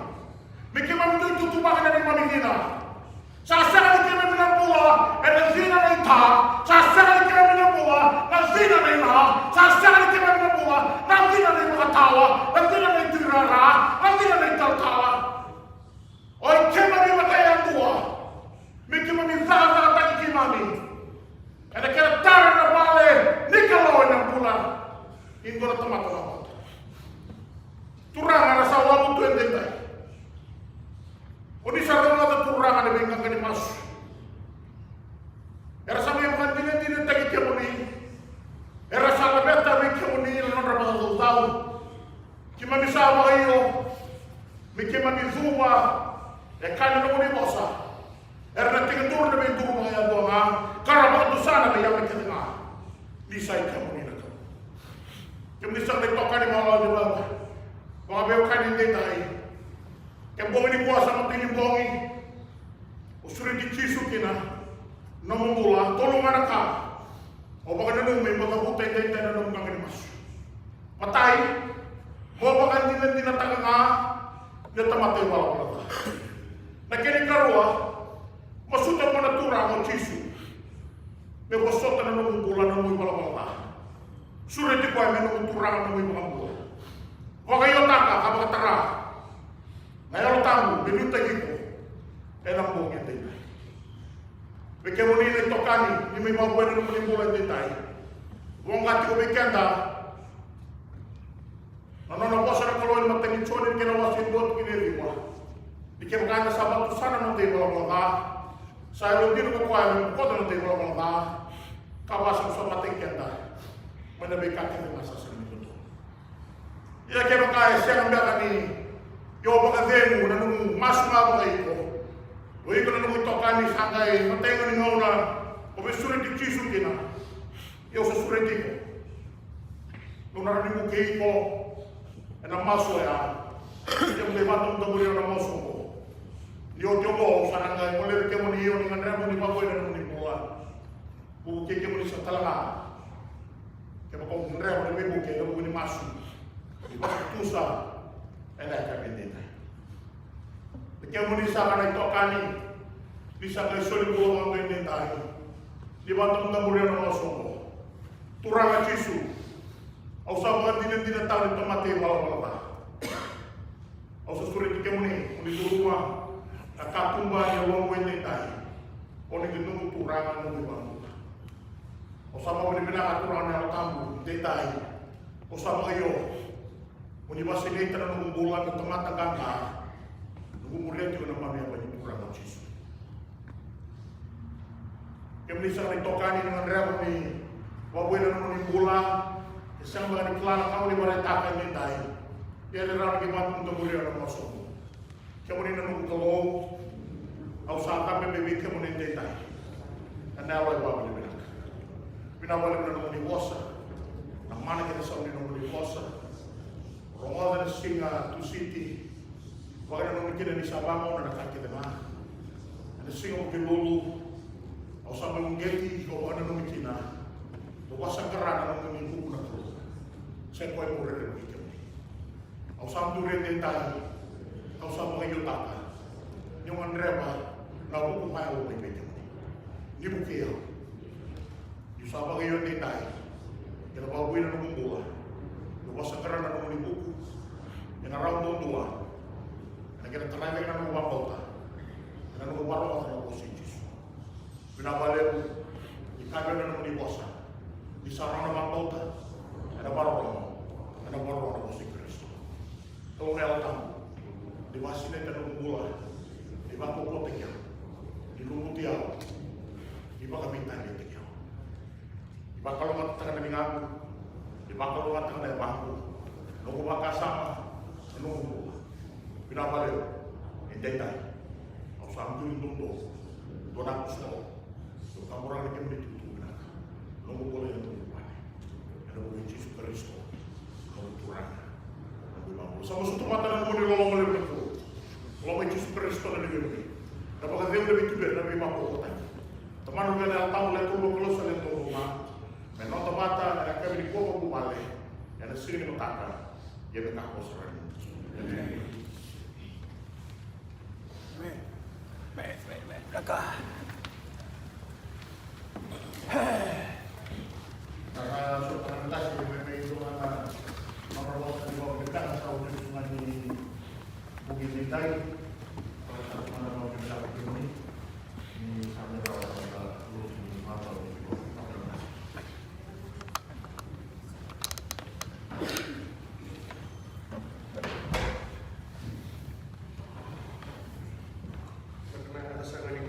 me keimami dui tutuvaka na neimami cina. Sa sega ni keimami na bula ena cina nei ta. Sa sega ni keimami na bula na cina nei na. Sa sega ni keimami na bula na cina nei vakatawa, na cina nei tuirara, na cina nei talatala. O i keimami vakayadua me keimami cakacakataki keimami ena kena tara na vale ni Kalou ena bula ni dua na tamata vakabauta. Turaga era sa wavu tu edaidai. O ni sa rogoca, Turaga, na veiqaqa ni masu. Era sa mai vakadinadinataki kemuni. Era sa laveta vei kemuni na nodra vakacaucau. Keimami sa vakaio me keimami cuva e ka ni nomuni vosa. Era na tekiduru na veiduru vakayadua ga ka ra vakatusa na veiyame kece ga. Ni sa i kemuni na Kalou. Kemuni saka na itokani vakalawa ni lala, vakaveiwekani edaidai. Ke bogi nikua sa matani bogi o sureti Jisu kina nomu bula, tolu ga na ka o vakananumi mo cavuta edaidai na nomu qaqa ni masu. Matai, mo vakadinadinataka ga ni o tamata ivalavala ca. Na kena ikarua, masuta vua na Turaga o Jisu me vosota na nomu bula, na nomu ivalavala ca. Sureti koya me nomu Turaga, nomu iVakabula. Vakaiotaka ka vakatara na Yalo Tabu me liutaki iko ena bogi edaidai. Vei kemuni na itokani ni mai vakavouya na nomuni bula edaidai, voqa tiko vei keda na nona vosa na Kalou ena imatai ni Joni, kena wase e dua, tikina e lima. Ni kevaka eda sa vakatusa na noda ivalavala ca, sa yalodina ko koya me bokoca na noda ivalavala ca ka vakasavasavataki keda mai na veika kece ga sa sega ni dodonu. Ia kevaka e sega beka ni o vakacegu na nomu masu ga vakaiko, o iko na nomu itokani sa qai matai ga ni gauna o veisureti Jisu kina, ia au sa sureti iko. Au na rawa ni vukei iko ena masu oya. Ia mo qai vakadobudobui ena masu oqo. Ni oti oqo au sa na qai goleva vei kemuni, o ni gadreva mo ni vakavouya na nomuni bula. Vukei kemuni sara tale ga. Kevaka o gadreva mo ni veivuke ena vuku ni masu, ni vakatusa ena yakavi edaidai. Vei kemuni saka na itokani ni sa qai soli bula vakaoqo edaidai, ni vakadamudamuria na masu oqo. Turaga Jisu, au sa vakadinadinataka ni tamata ivalavala ca. Au sa sureti kemuni mo ni curuma na katuba ni yaloqu edaidai. O ni noqu Turaga, noqu iVakabula. Au sa vakavinavinaka, Turaga, na Yalo Tabu edaidai. Au sa vakaio mo ni vakasinaita na noqu bula me tamata qaqa, noqu muria tiko na manu yavai ni Turaga o Jisu. Kemuni saka na itokani ni gadreva mo ni vakavouya na nomuni bula, e sega beka ni kila na ka mo ni vakaraitaka edaidai. Ia ni rawa ni qai vakadamudamuria na masu oqo. Kemuni na noqu Kalou, au sa cabe mai vei kemuni edaidai ena yalo e vakavinavinaka. Vinaka vakalevu na nomuni vosa, na mana kei na sau ni nomuni vosa. Rogoca na siga Tusiti, vakananumi kina ni sa vagauna na ka kece ga. Ena siga Vukelulu, au sa mai uqeti, au vakananumi kina, au vakasaqara na nomuni vuku na Kalou. Sa i koya meu rerevaki kemuni. Au sa duri edaidai, au sa vakaiotaka niu gadreva na vuku ga yalo mai vei kemuni. Ni vukei au. Niu sa vakaio edaidai, ena vakavouya na noqu bula, meu vakasaqara na nomuni vuku. Ena rawa duadua Kena tara cake na noqu vakabauta, ena noqu vakarorogo na vosa i Jisu. Vinaka vakalevu ni kaya vei au na nomuni vosa ni sa rawa na vakabauta ena vakarorogo, ena vakarorogo na vosa i Karisito. Kalou na Yalo Tabu, ni vakasinaita na noqu bula, ni vakaukauwataki au, ni lumuti au, ni vakaveitaliataki au. Ni vakalougatataka na ligaqu, ni vakalougatataka na yavaqu, noqu vakasama, na noqu bula. Vinaka vakalevu, edaidai au sa duri doudou, dua na apositolo. Au kaburaka na kemuni itukutuku vinaka, noqu bula, noqu vale. Ena vuku i Jisu Karisito, noqu Turaga, noqu iVakabula. Sa masuta mada na nomuni loloma levu nikua. Loloma i Jisu Karisito na Luvemuni, na vakacegu ni veituberi, na veivakaukauwataki. Tamada, Luvena, Yalo Tabu, le tolu na Kalou sa le tolu na. Me noda mata ena yakavi nikua vakavuvale, ena siga ni mataka, ia me kakua sara ni. Emeni. Emeni. Emeni, emeni, emeni. Vinaka. Sa na sota na tasi, me, me dua na nodra vosa ni vakavinavinaka, sa oti tu ga ni bogi ni dai. Sa na sota na vakavinavinaka vei kemuni. Ni sa me rawa na lotu ni matau ni vakavinavinaka. Sa na sega ni